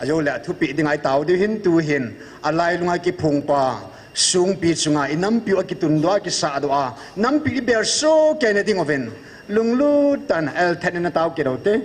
Ajou le, athupeh ding a itao diu hin tu hin. Alailunga kiphongpa, songpi chunga, inampiu akitundoh a, akisahdoh a. Nampiu ibel soh kei na ding uvin. Lunglut tah in, el thet in natao kit u te.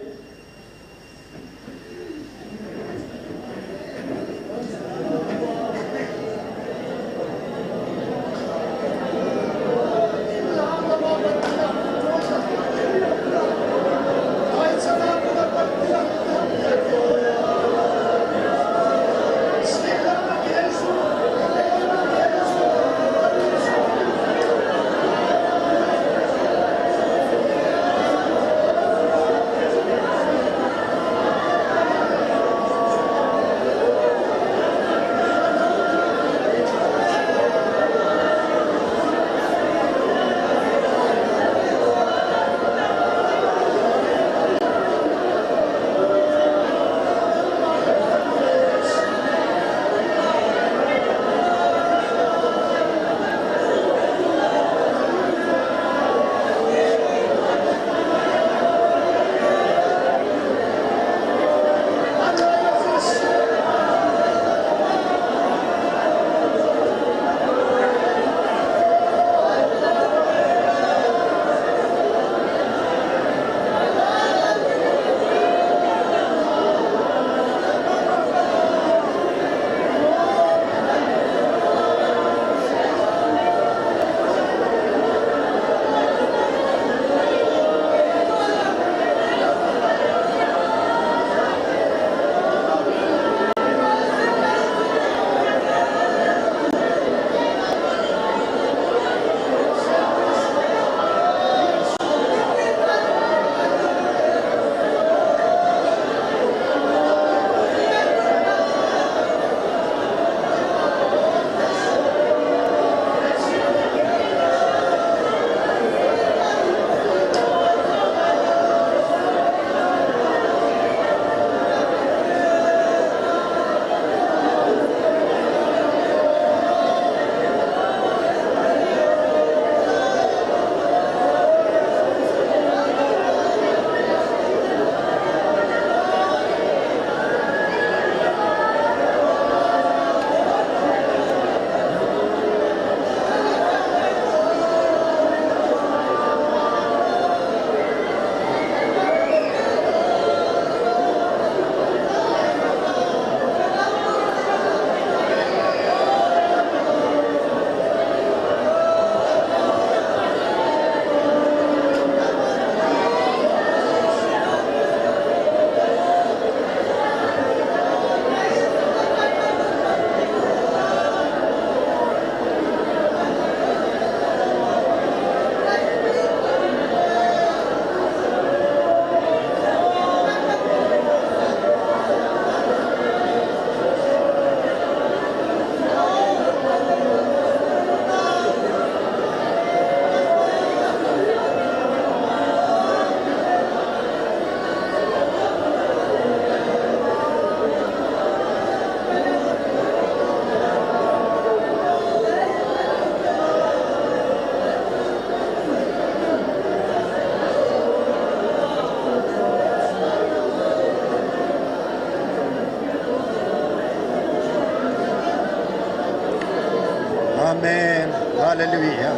Amen. Hallelujah.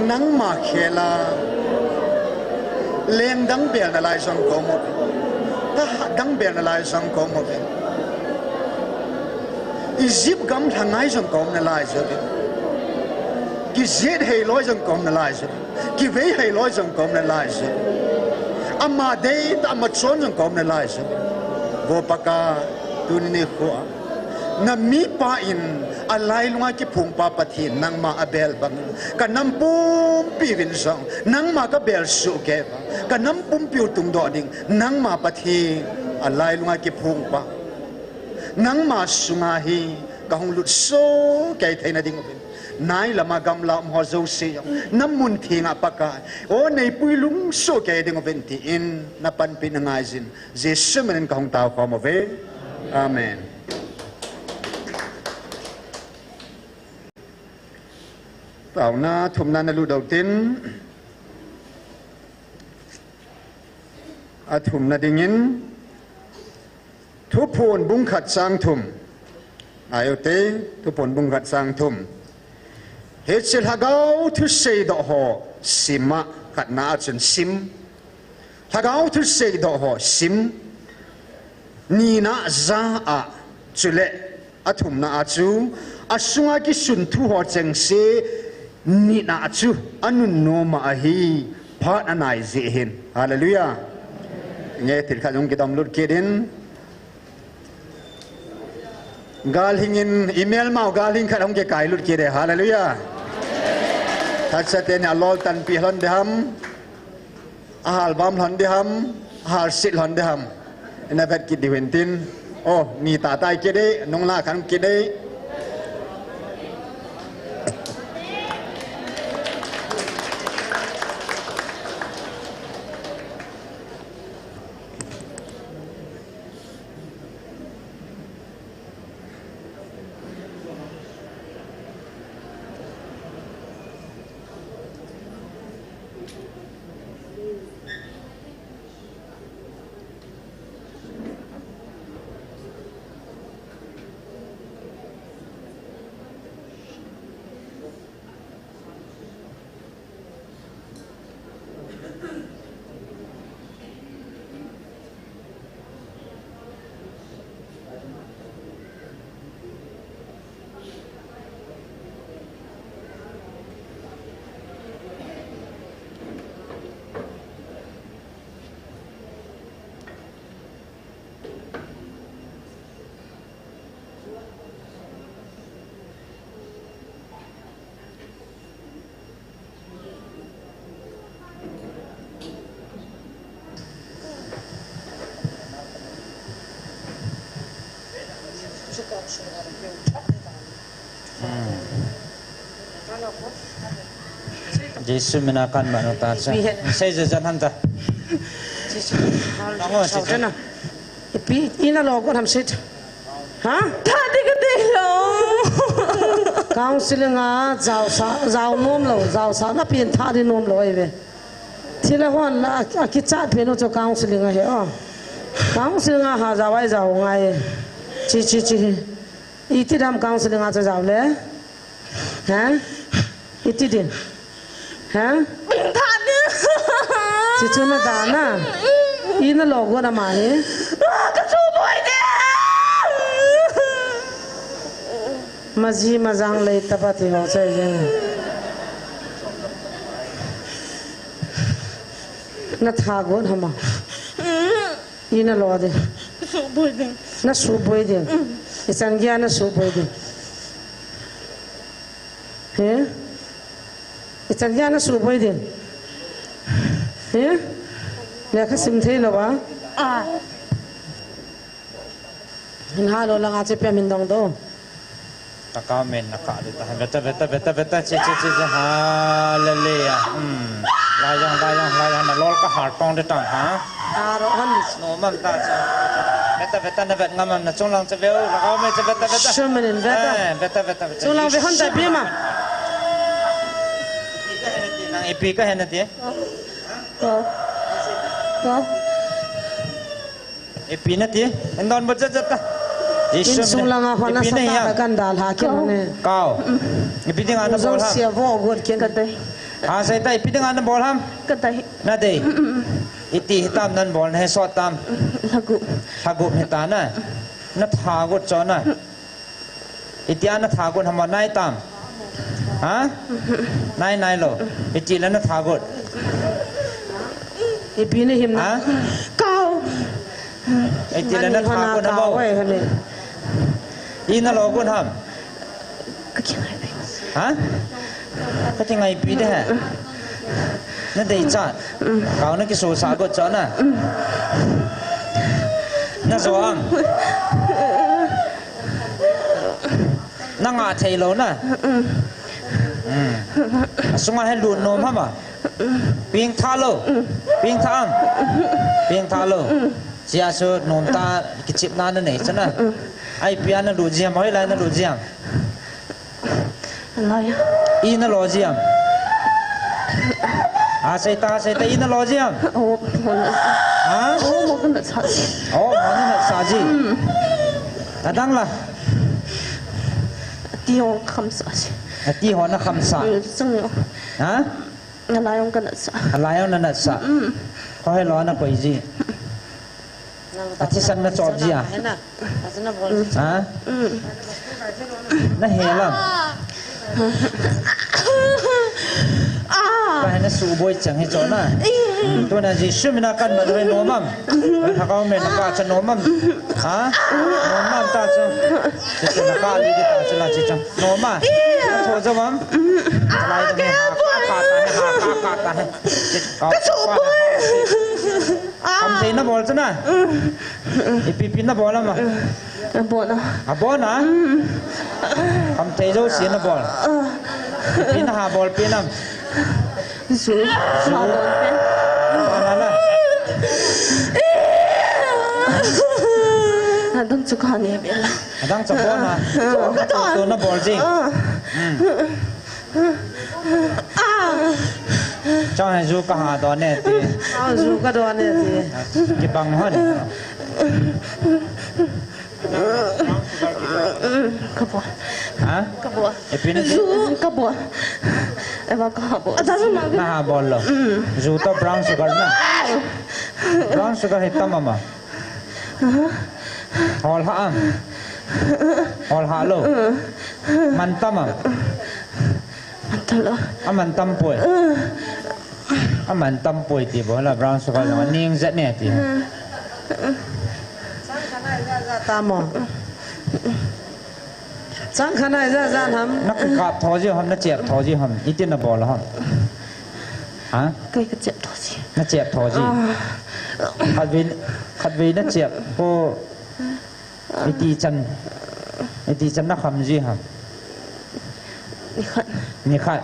Nangma khel a leng dang bel nalai jong kaum uve. Thahat dang bel nalai jong kaum uve. Egypt gam lha ngai jong kaum nalai jong uve. Kijet hei loi jong kaum nalai jong uve. Kivei hei loi jong kaum nalai jong uve. Ama deitah ama chon jong kaum nalai jong uve. Vo Pakai, tuni nikho a Na mipa in alailunga kiphungpa Pathen nangma abel bang, ka nam pumpi uvin jong nangma kabel soh kei uva, ka nam pumpi u tungdoh ding nangma Pathen alailunga kiphungpa nangma sunga hi kahung lut soh kei theina ding uvin, nai lama gamla um ho jouse jong namun thenga Pakai, o neipui lungsoh kei ding uvin tin napanpi na ngaijin, Jesu minin kahung tao khom uve. Amen. Taona thumna nalut doh tin, athumna dingin Thuphon bung khat chang thum. Ayo te, Thuphon bung khat chang thum. Hiche lhagao thu seidoh ho sima, khatna a chun sim. Lhagao thu seidoh ho sim. Nina ja a, chule athumna a chu, asunga kisun thu ho chengse nina a chu anunnom ahi, phat anai jeh hin. Hallelujah. Nge thil khat hung kidom lut kit in. Galhing in, i melmau galhing khat hung kikai lut kit e. Hallelujah. Thatcha teni alol tanpi lhon ding ham, ahal vam lhon ding ham, ahal sit lhon ding ham. Ina vet kit diu hin tin. O, ni tah tah kit e, nung la khan kit e. Jesu mina kan manu ta cha. Sei je jan han ta. Jesu. Tango, Jesu. Ipi, ina lo ko ham sit. Ha? Tha di ka ti lo. Counseling a jao sa, jao nom lo, jao sa na pin tha di nom lo ai ve. Thila hon la, a kichat pin u chu counseling a he o. Counseling a ha jao ai jao ngai. Chi, chi, chi. Iti dam counseling a cha jao le. Ha? Iti din. Ha? Pin tha din. Chi chu na da na. Ina lo go na ma he. Ka chu boi de. Maji majang lei taba ti ho chai jeng. Na tha got hama. Ina lo de. Suboi ding. Na suboi ding. Ichan gei a na suboi ding. He? Ichan gei a na suboi ding. He? Lekha sim thei lo ba? Ah. Hin ha lo langa che pia min dong do. Taka men na ka de ta. Beta, beta, beta, beta, che, che, che, che. Hallelujah. Hmm. La yang, la yang, la yang. Na lol ka har tong de tang, ha? Aro han. No, mam ta che. Beta, beta, na vet ngam, na chunglang che veu. La ka me che beta, beta. Shu men beta. Eh, beta, beta, beta. Chunglang ve hon ta bi ma. Nang ipi ka hena ti. Ko. Ko. Ipi nati, indon bot jat jat ta. Insung langa hon a sata kan dal ha kin ne. Kau. Ipi dinga na bol ham? Sia vo got kin. Ka dei. Ha, sai ta, ipi dinga na bol ham? Ka dei. Na dei. Iti hitam nan bol na he sot tam? Lhagup. Lhagup hita na. Na tha got cho na. Itia na tha got hama nai tam? Ha? Nai nai lo. Iti la na tha got. Ipi na him na. Ha? Kau. Iti la na tha got hama. Kau, eh, hane. Ina lo gon ham? Ka kingaipi. Ha? Ka kingaipi de ha. Na dei cha. Kau na kiso sa got cha na. Na jo am. Na nga thei lo na. Asunga he lut nom ham a. Ping tha lo. Ping tha am. Ping tha lo. Chia su nom ta kichip na na nei cha na. Ai pia na lut jia mai lai na lut jia. Lai. Ina lo jia. A sei ta, sei ta ina lo jia. Oh, mo na. Ha? Oh, mo na sa. Oh, mo na sa ji. Adang la. Ti ho kham sa ji. Ati ho na kham sa. Ha? Alai ong ka nat sa. Alai ong na nat sa. Ko he lo na koi ji. Athisan na chop ji a. Ha? Na he lam. Ka he na su boi chang he cho na. Tuna Jesu mina kan ma doi nom am. Thakau me na ka cha nom am. Ha? Nom am ta cha. Cha cha na ka li ta cha la cha cha. Nom a. Tho jawam. Lai dong ha ka ka ta ha ka ka ta ha. Ka chu boi. Kam thei na bol chana. Ipi pi na bol ama. Abon a. Abon a. Kam thei jo si na bol. Ipi na ha bol pi nam. Zu. Zu. Abon a la. Adang chu ka ne bel. Adang cha bol na. Ka to na bol jing. Chang hai zu ka ha do ne ti. Chang zu ka do ne ti. Ki bang hon. Ka bol. Ha? Ka bol. E pin. Zu ka bol. E ba ka bol. Adang ma. Na ha bol lo. Zu to brown sugar na. Brown sugar hi tam ama. Hol ha am. Hol ha lo. Man tam am. Man tam lo. A man tam poi. A man tam poi ti bo la brown sugar lo ning zet ne ti. Chang khanai za za ta mo. Chang khanai za za nam. Na ki kap tho ji ham na chep tho ji ham. Iti na bol ham. Ha? Kai ka chep tho ji. Na chep tho ji. Khatvei, khatvei na chep ko iti chan. Iti chan na kham ji ham. Ni khat. Ni khat.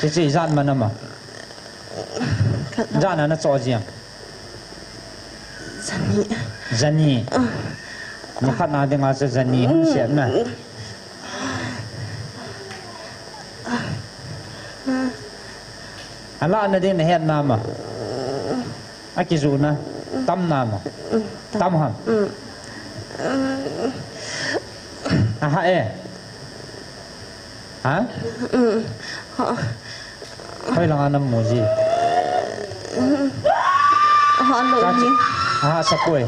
Chi chi jan ma na ma. Jan na na cho ji ham. Jani. Jani. Ni khat na dinga cha jani hung siat na. Ala na ding na het na ma. A ki zu na. Tam na ma. Tam ham. Aha e. Ha? Hoi langa na mu ji. Ha lo ni. Ha sa koi.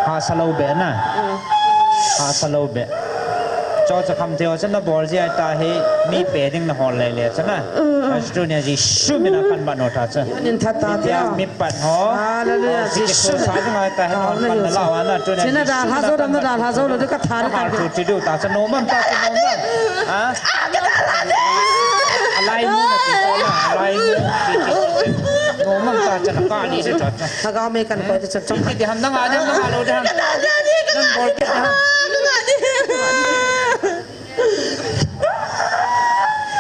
Ha sa lo be na. Ha sa lo be. Cho cha kham theo cha na bol ji ai ta hi mi pe ding na hol le le cha na. Ai chu nia ji su mi na kan ba no ta cha. Nin tha ta mi pat ho. Hallelujah. Jisu sa jong ai ta he non pan na la wa na tu na. China da ha zo dam na da ha zo lo de ka tha ni ta. Tu ti du ta sa no man ta sa no man. Ha? Alai mu na ti ta na, alai mu. No man ta cha na ka ni se cha cha. Lhagao me kan ko cha cha. Ti ham na nga de na lo de ham. Nan bol ke ham.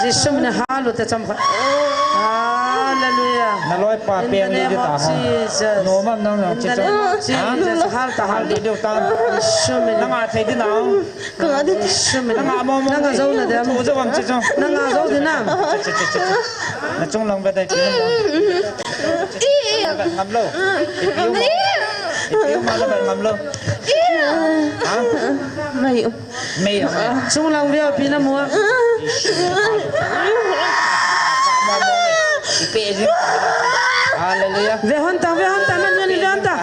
Jisu min hallelujah te cham khat. Hallelujah. Na loi pa pen di ta ha. No mam nang nang chi chong. Jesus hal ta hal di ta. Jisu min. Nang a thei di nang. Ka di. Jisu min. Nang a mo mo. Nang a zo na dem. Zo bam chi chong. Nang a zo di nam. Na chung lang ba dai chi. Ngam lo. Ipiu ma. Ipiu ma na ngam lo. Ha? Mai. Mei a. Chunglang veo pi na mu a. Hallelujah. Ve hon ta, ve hon ta, men men ve hon ta.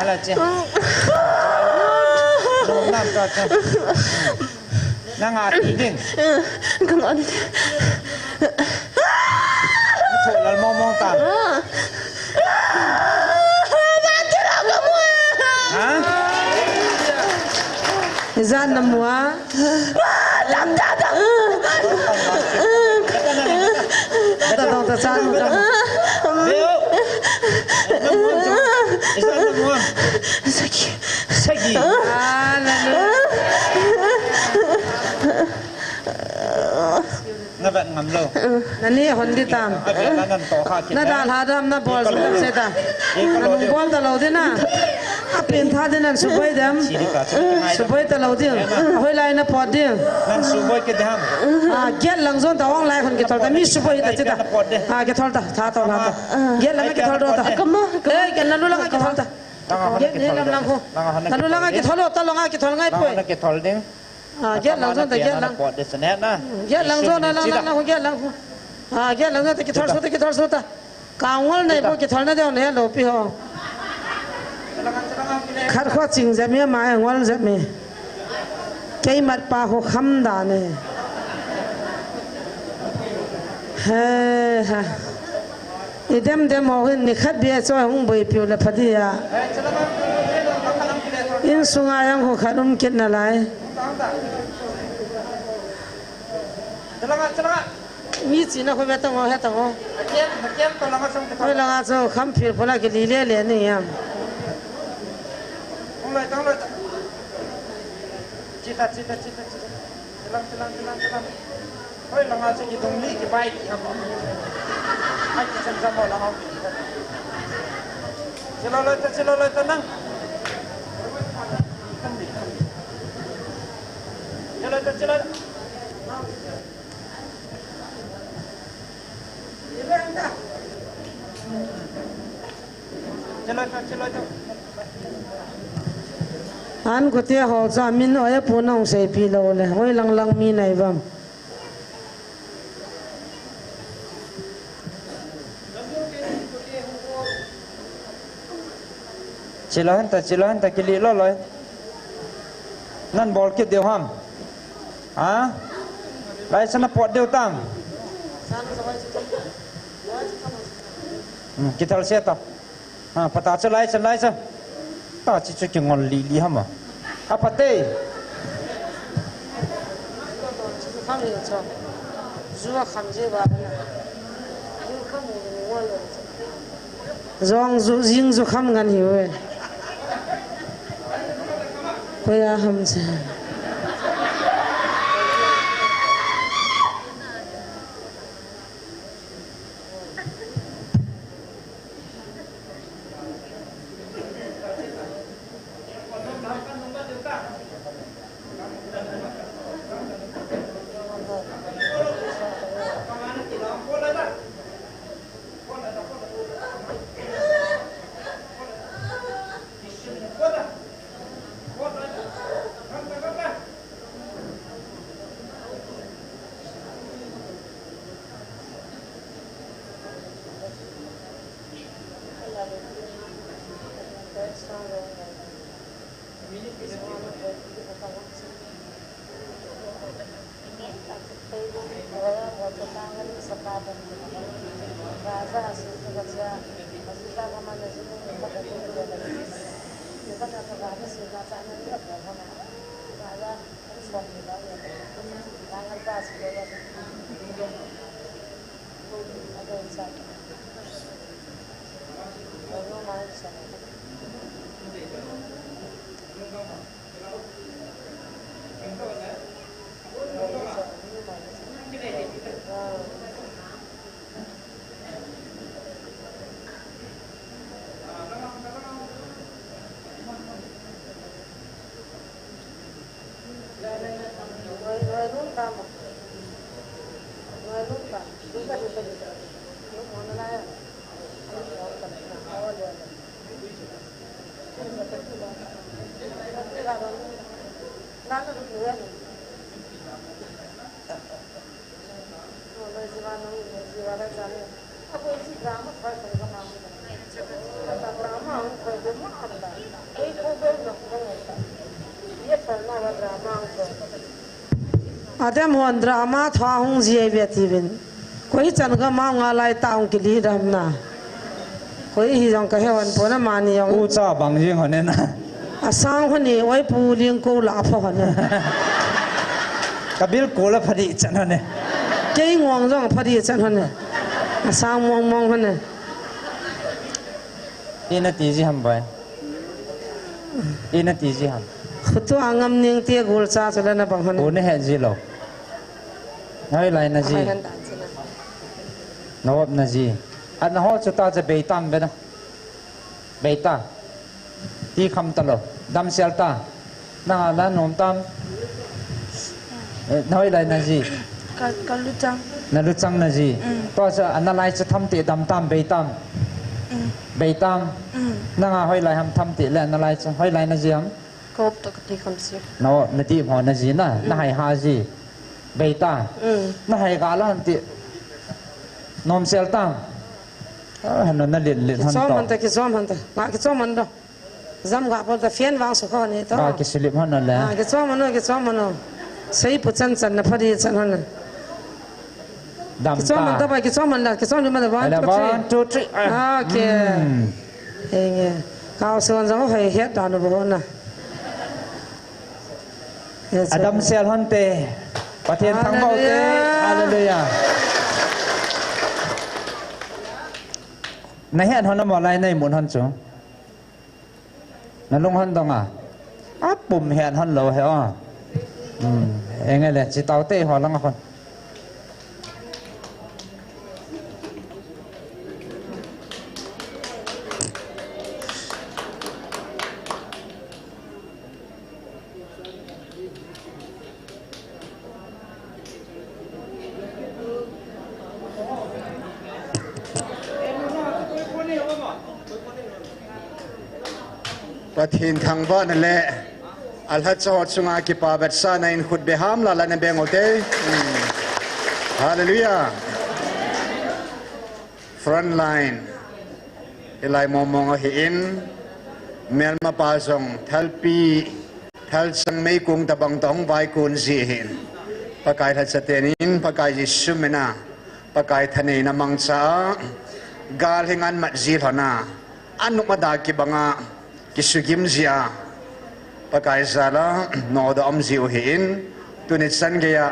Nang a ti ding. Kang an. Tho lal mong mong ta. Ha? Jan na mu a. Dong ta cha nu ta. Leo. Number one. Isa number one. Sagi. Sagi. Ah, na nu. Na vet ngam lou. Nani hon di tam. A vet la nan to kha kit. Na da la dam na bol sum se ta. Na nung bol ta lou di na. A pen tha di nan suboi dem. Suboi ta lou di. Hoi lai na pot di. Nan suboi ke dam. A get lang zon ta ong lai hon ke thol ta mi suboi ta chi ta. A ke thol ta. Tha to la ta. Get lang ke thol do ta. Kama. Eh, ke na lu lang ke thol ta. Get ne lam lang ho. Na lu lang ke thol ta long ke thol ngai poi. Ke thol ding. Ah, get lang zon ta, get lang. Pot de sene na. Get lang zon na lang lang lang, get lang. Ah, get lang zon ta, kithol so ta, kithol so ta. Ka ngol nei bo, kithol na deu nei lo pi ho. Khat kho ching jep mi, ma ngol jep mi. Kei mat pa ho kham da ne. He ha. I dem dem ho hin ni khat bia choi hung boi piu le pha di a. Insunga jong ho khat um kit na lai. Mi china ho ve tang ho, he tang ho. Hoi langa chu kham phil phola ki li le le ni yam. Chita, chita, chita, chita. Chilang, chilang, chilang, chilang. Hoi langa chu kidong li kibai ki ham. Ai ki chan jam ho la ho. Chilo loi ta, chilo loi ta nang. Chilo ta, chilo. Chilo ta, chilo ta. An kote ho cha min oi a pu nong sei pi lo le. Hoi lang lang mi nai vam. Chilo hanta, chilo hanta, kili lo loi. Nan bol kit deu ham. Ha? Lai sana pot deu tam. Hmm, kithal se ta. Ha, pata chu lai chan lai chan. Ta chi chu kingol li li hama. A pate. Jong ju, jing ju kham ngan hiu e. Koi a ham cha. Adem hon drama tha hung ji ai ve ti vin. Koi chan ka mau nga lai ta hung kili dam na. Koi hi jong ka he hon po na mani jong. U cha bang jing hon na. A sang hon ni oi pu ling ko la pha hon na. Ka bil ko la pha di chan hon ne. Kei ngong jong pha di chan hon ne. Asang mong mong hon e. Ina ti ji ham bai. Ina ti ji ham. Khutu angam ning ti gul cha chu le na bang hon e. U ne he ji lo. Noi lai na ji. Ahoi han dan chu na. Na op na ji. Ana ho chu ta cha bei tam be na. Beita. Ti kham ta lo. Damsel ta. Nanga la nom tam. Eh, na hoilai na ji. Ka, ka luchang. Na luchang na ji. Mm. Tua cha analai cha tham ti dam tam, bei tam. Mm. Bei tam. Mm. Nanga hoilai ham tham ti le analai cha. Hoilai na ji ham. Kop to ka ti kham si. No, na ti mo na ji na. Mm. Na hai ha ji. Beita. Mm. Na hai ga la han ti. Nom sel tam. Ah, hanu na lin lin han to. Kichom han ta, kichom han ta. Na kichom han do. Jam ga pol ta fian vang su ko ni to. Ah, kisilip han le. Ah, kichom han, kichom han. Sei pu chan chan na phadi chan han. Dam ta. Kichom han ta ba, kichom han la, kichom ni ma da. One, two, three. One, two, three. Ah. Ah, okay. Hmm. Enge. Kau suan jong hoi het dan bo na. Yes, Adam sel hon te. Pathen thangvah u te. Hallelujah. Hallelujah. Na het hon mo lai nei mun hon chu. Na lung hon dong a. A pum het hon lo he o. Hmm. Enge le chi tau te ho lang a hon. Pathen thangvahna le alhacha ho chunga kipa vetsahna in khut be ham la la na beng u te. Hmm. Hallelujah. Front line. Hilai mong mong ahi in, melmapa jong thalpi, thalchang meikong tabang toh hung vaikon ji ahin. Pakai lhacha tenin, Pakai Jesu mina, Pakai thaneina mangcha a, gal hi ngan mat ji lhona, anop ada kibanga, kisugim jia, Pakai jala, nodoh um jiu ahin, tuni chan geiya,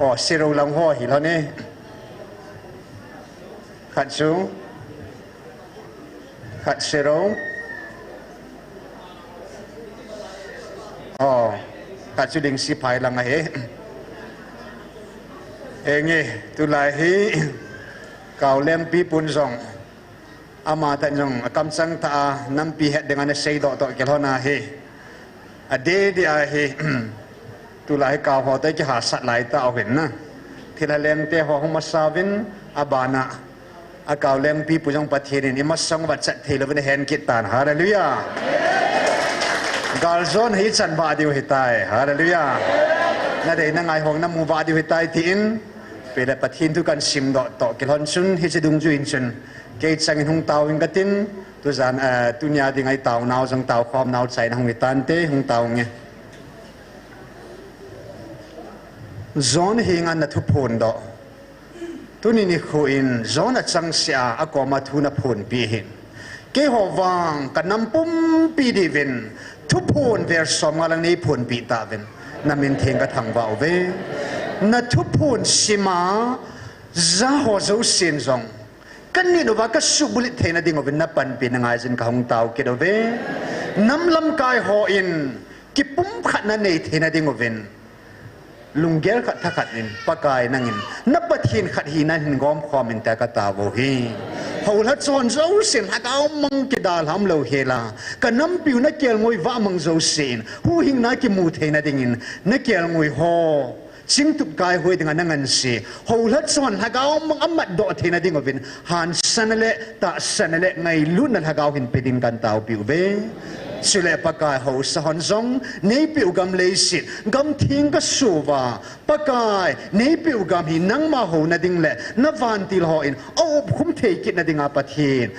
o, siro lang ho hi lhon e. Khat chu, khat siro. O, khat chu ding sipai lang ahi. Enge, tulai hi, Kaolengpi pun jong. Ama tan jong akamchang ta a, nampi het ding ana seidoh toh kilhon ahi. Adeh deh ahi, tulai hi Kao ho toh kihasat lai ta uvin na. Thilha lengte ho hung masa uvin abana. A Kaolengpi pu jong Pathen in imasang vat chat thei louvin ahen kit tan. Hallelujah. Gal jon hi chan vah diu hitai. Hallelujah. Na dei na ngai hong na mu vah diu hitai tin. Pele Pathen thu kan simdoh toh kilhon chun hiche dungjui in chun. Kei changin hung tao ing katin, tujan, eh, tunia ding a i tao nau jong tao khom nau chaina hung i tante, hung tao nge. John hi ngan na thuphon doh. Tuni nikho in John a chang sia a koma thu na phonpi hin. Keiho vang ka nam pumpi diuvin thuphon verse som nga lang nei phonpi tauvin. Na min theng ka thangvah uve. Na thuphon sima ja ho jousen jong. Ka nit uva ka subulit theina ding uvin na panpi na ngaijin ka hung tao kit uve. Nam lamkai ho in kipumkhatna nei theina ding uvin. Lunggel khat thakhat in Pakai nangin na Pathen khat hina hin gom khom inte ka tao u hi. Houlha chon jousen lhagao mang kidalham lou hela. Ka nampiu na kelngoi vah mang jousen. Huhhingna kimu theina dingin na kelngoi ho. Chingtup kai hoi dinga na nganse. Houlha chon lhagao mang amat doh theina ding uvin. Hansana le, tahsana le, ngailutna lhagao hin pe din kan taopi uve. Chule Pakai hausa hon jong, neipiu gam leiset, gam theng ka suva. Pakai, neipiu gam hi nangma houna ding le, na vantil ho in, a upkhum thei kitna dinga Pathen.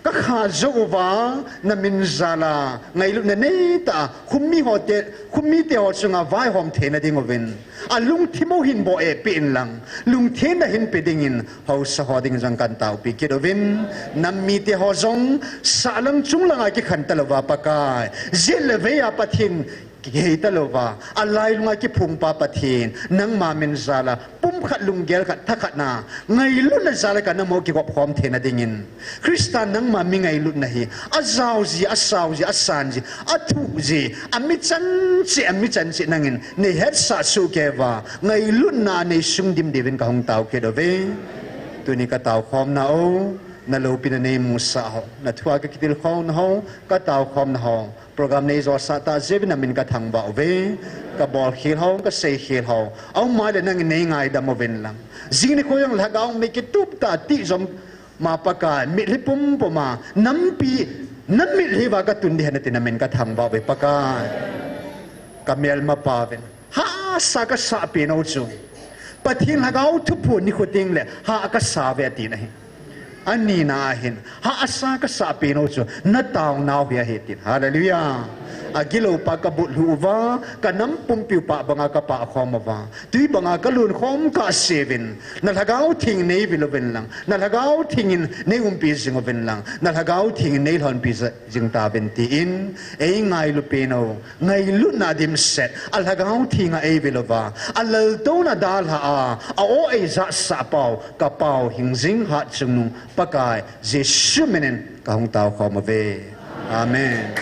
Ka kha jou uva, na min jala, ngailutna neitah a, khummi hote, khummi te ho chunga vaihom theina ding uvin. A lungthim u hin boh eipeh in lang, lungthim na hin pe dingin, hausa ho ding jong kan taopi kit uvin. Nam mite ho jong, sahlang chunglanga kikhen talouva Pakai. Jit le vei a Pathen, kihei talouva, alailunga kiphungpa Pathen, nangma min jal a, pumkhat lunggel khat thakhat na, ngailutna jal a kanamu kigop khom theina dingin, Christa nangma mi ngailutna hi, ajao ji, asao ji, asan ji, athu ji, ami chan cheh, ami chan cheh nangin, neihetsah soh kei uva, ngailutna a neisung dim diuvin kahung tao kit uve. Tuni katao khomna u, naloupina neimusah ho, nathua kakitilkhouna ho, katao khomna ho, program neijosah tah jeh uvin namin kathangvah uve. Kabolkhel ho, kaseikhel ho, aum a le nangin neingaidam uvin lang. Jing nikho jong lhagao mei kitup tah tijom ma Pakai, mitlhi pumpum a, nampi, namitlhi uva katun ding ahi nati namin kathangvah uve Pakai. Kamelma pa uvin. Hahsa kasah pen u chu, Pathen lhagao thuphon nikho teng le hah kasa uve atin ahi. Anina ahin, hahsa kasah pen u chu, nataonau hi ahi tin. Hallelujah. Agilou pa kabulhu uva, kanam pumpiu pah banga kapah khom uva, twi banga kalun khom kahseuvin, nalhagao theng neivil uvin lang, nalhagao thengin neiumpi jing uvin lang, nalhagao thengin neilhonpi jing tauvin tin, eingailu pen u, ngailutna dimset, alhagao thenga eivil uva, alaltouna dalha a, a-o eijahsah pau, kapau hingjing hatchungnung Pakai Jesu minin kahung taokhom uve. Amen.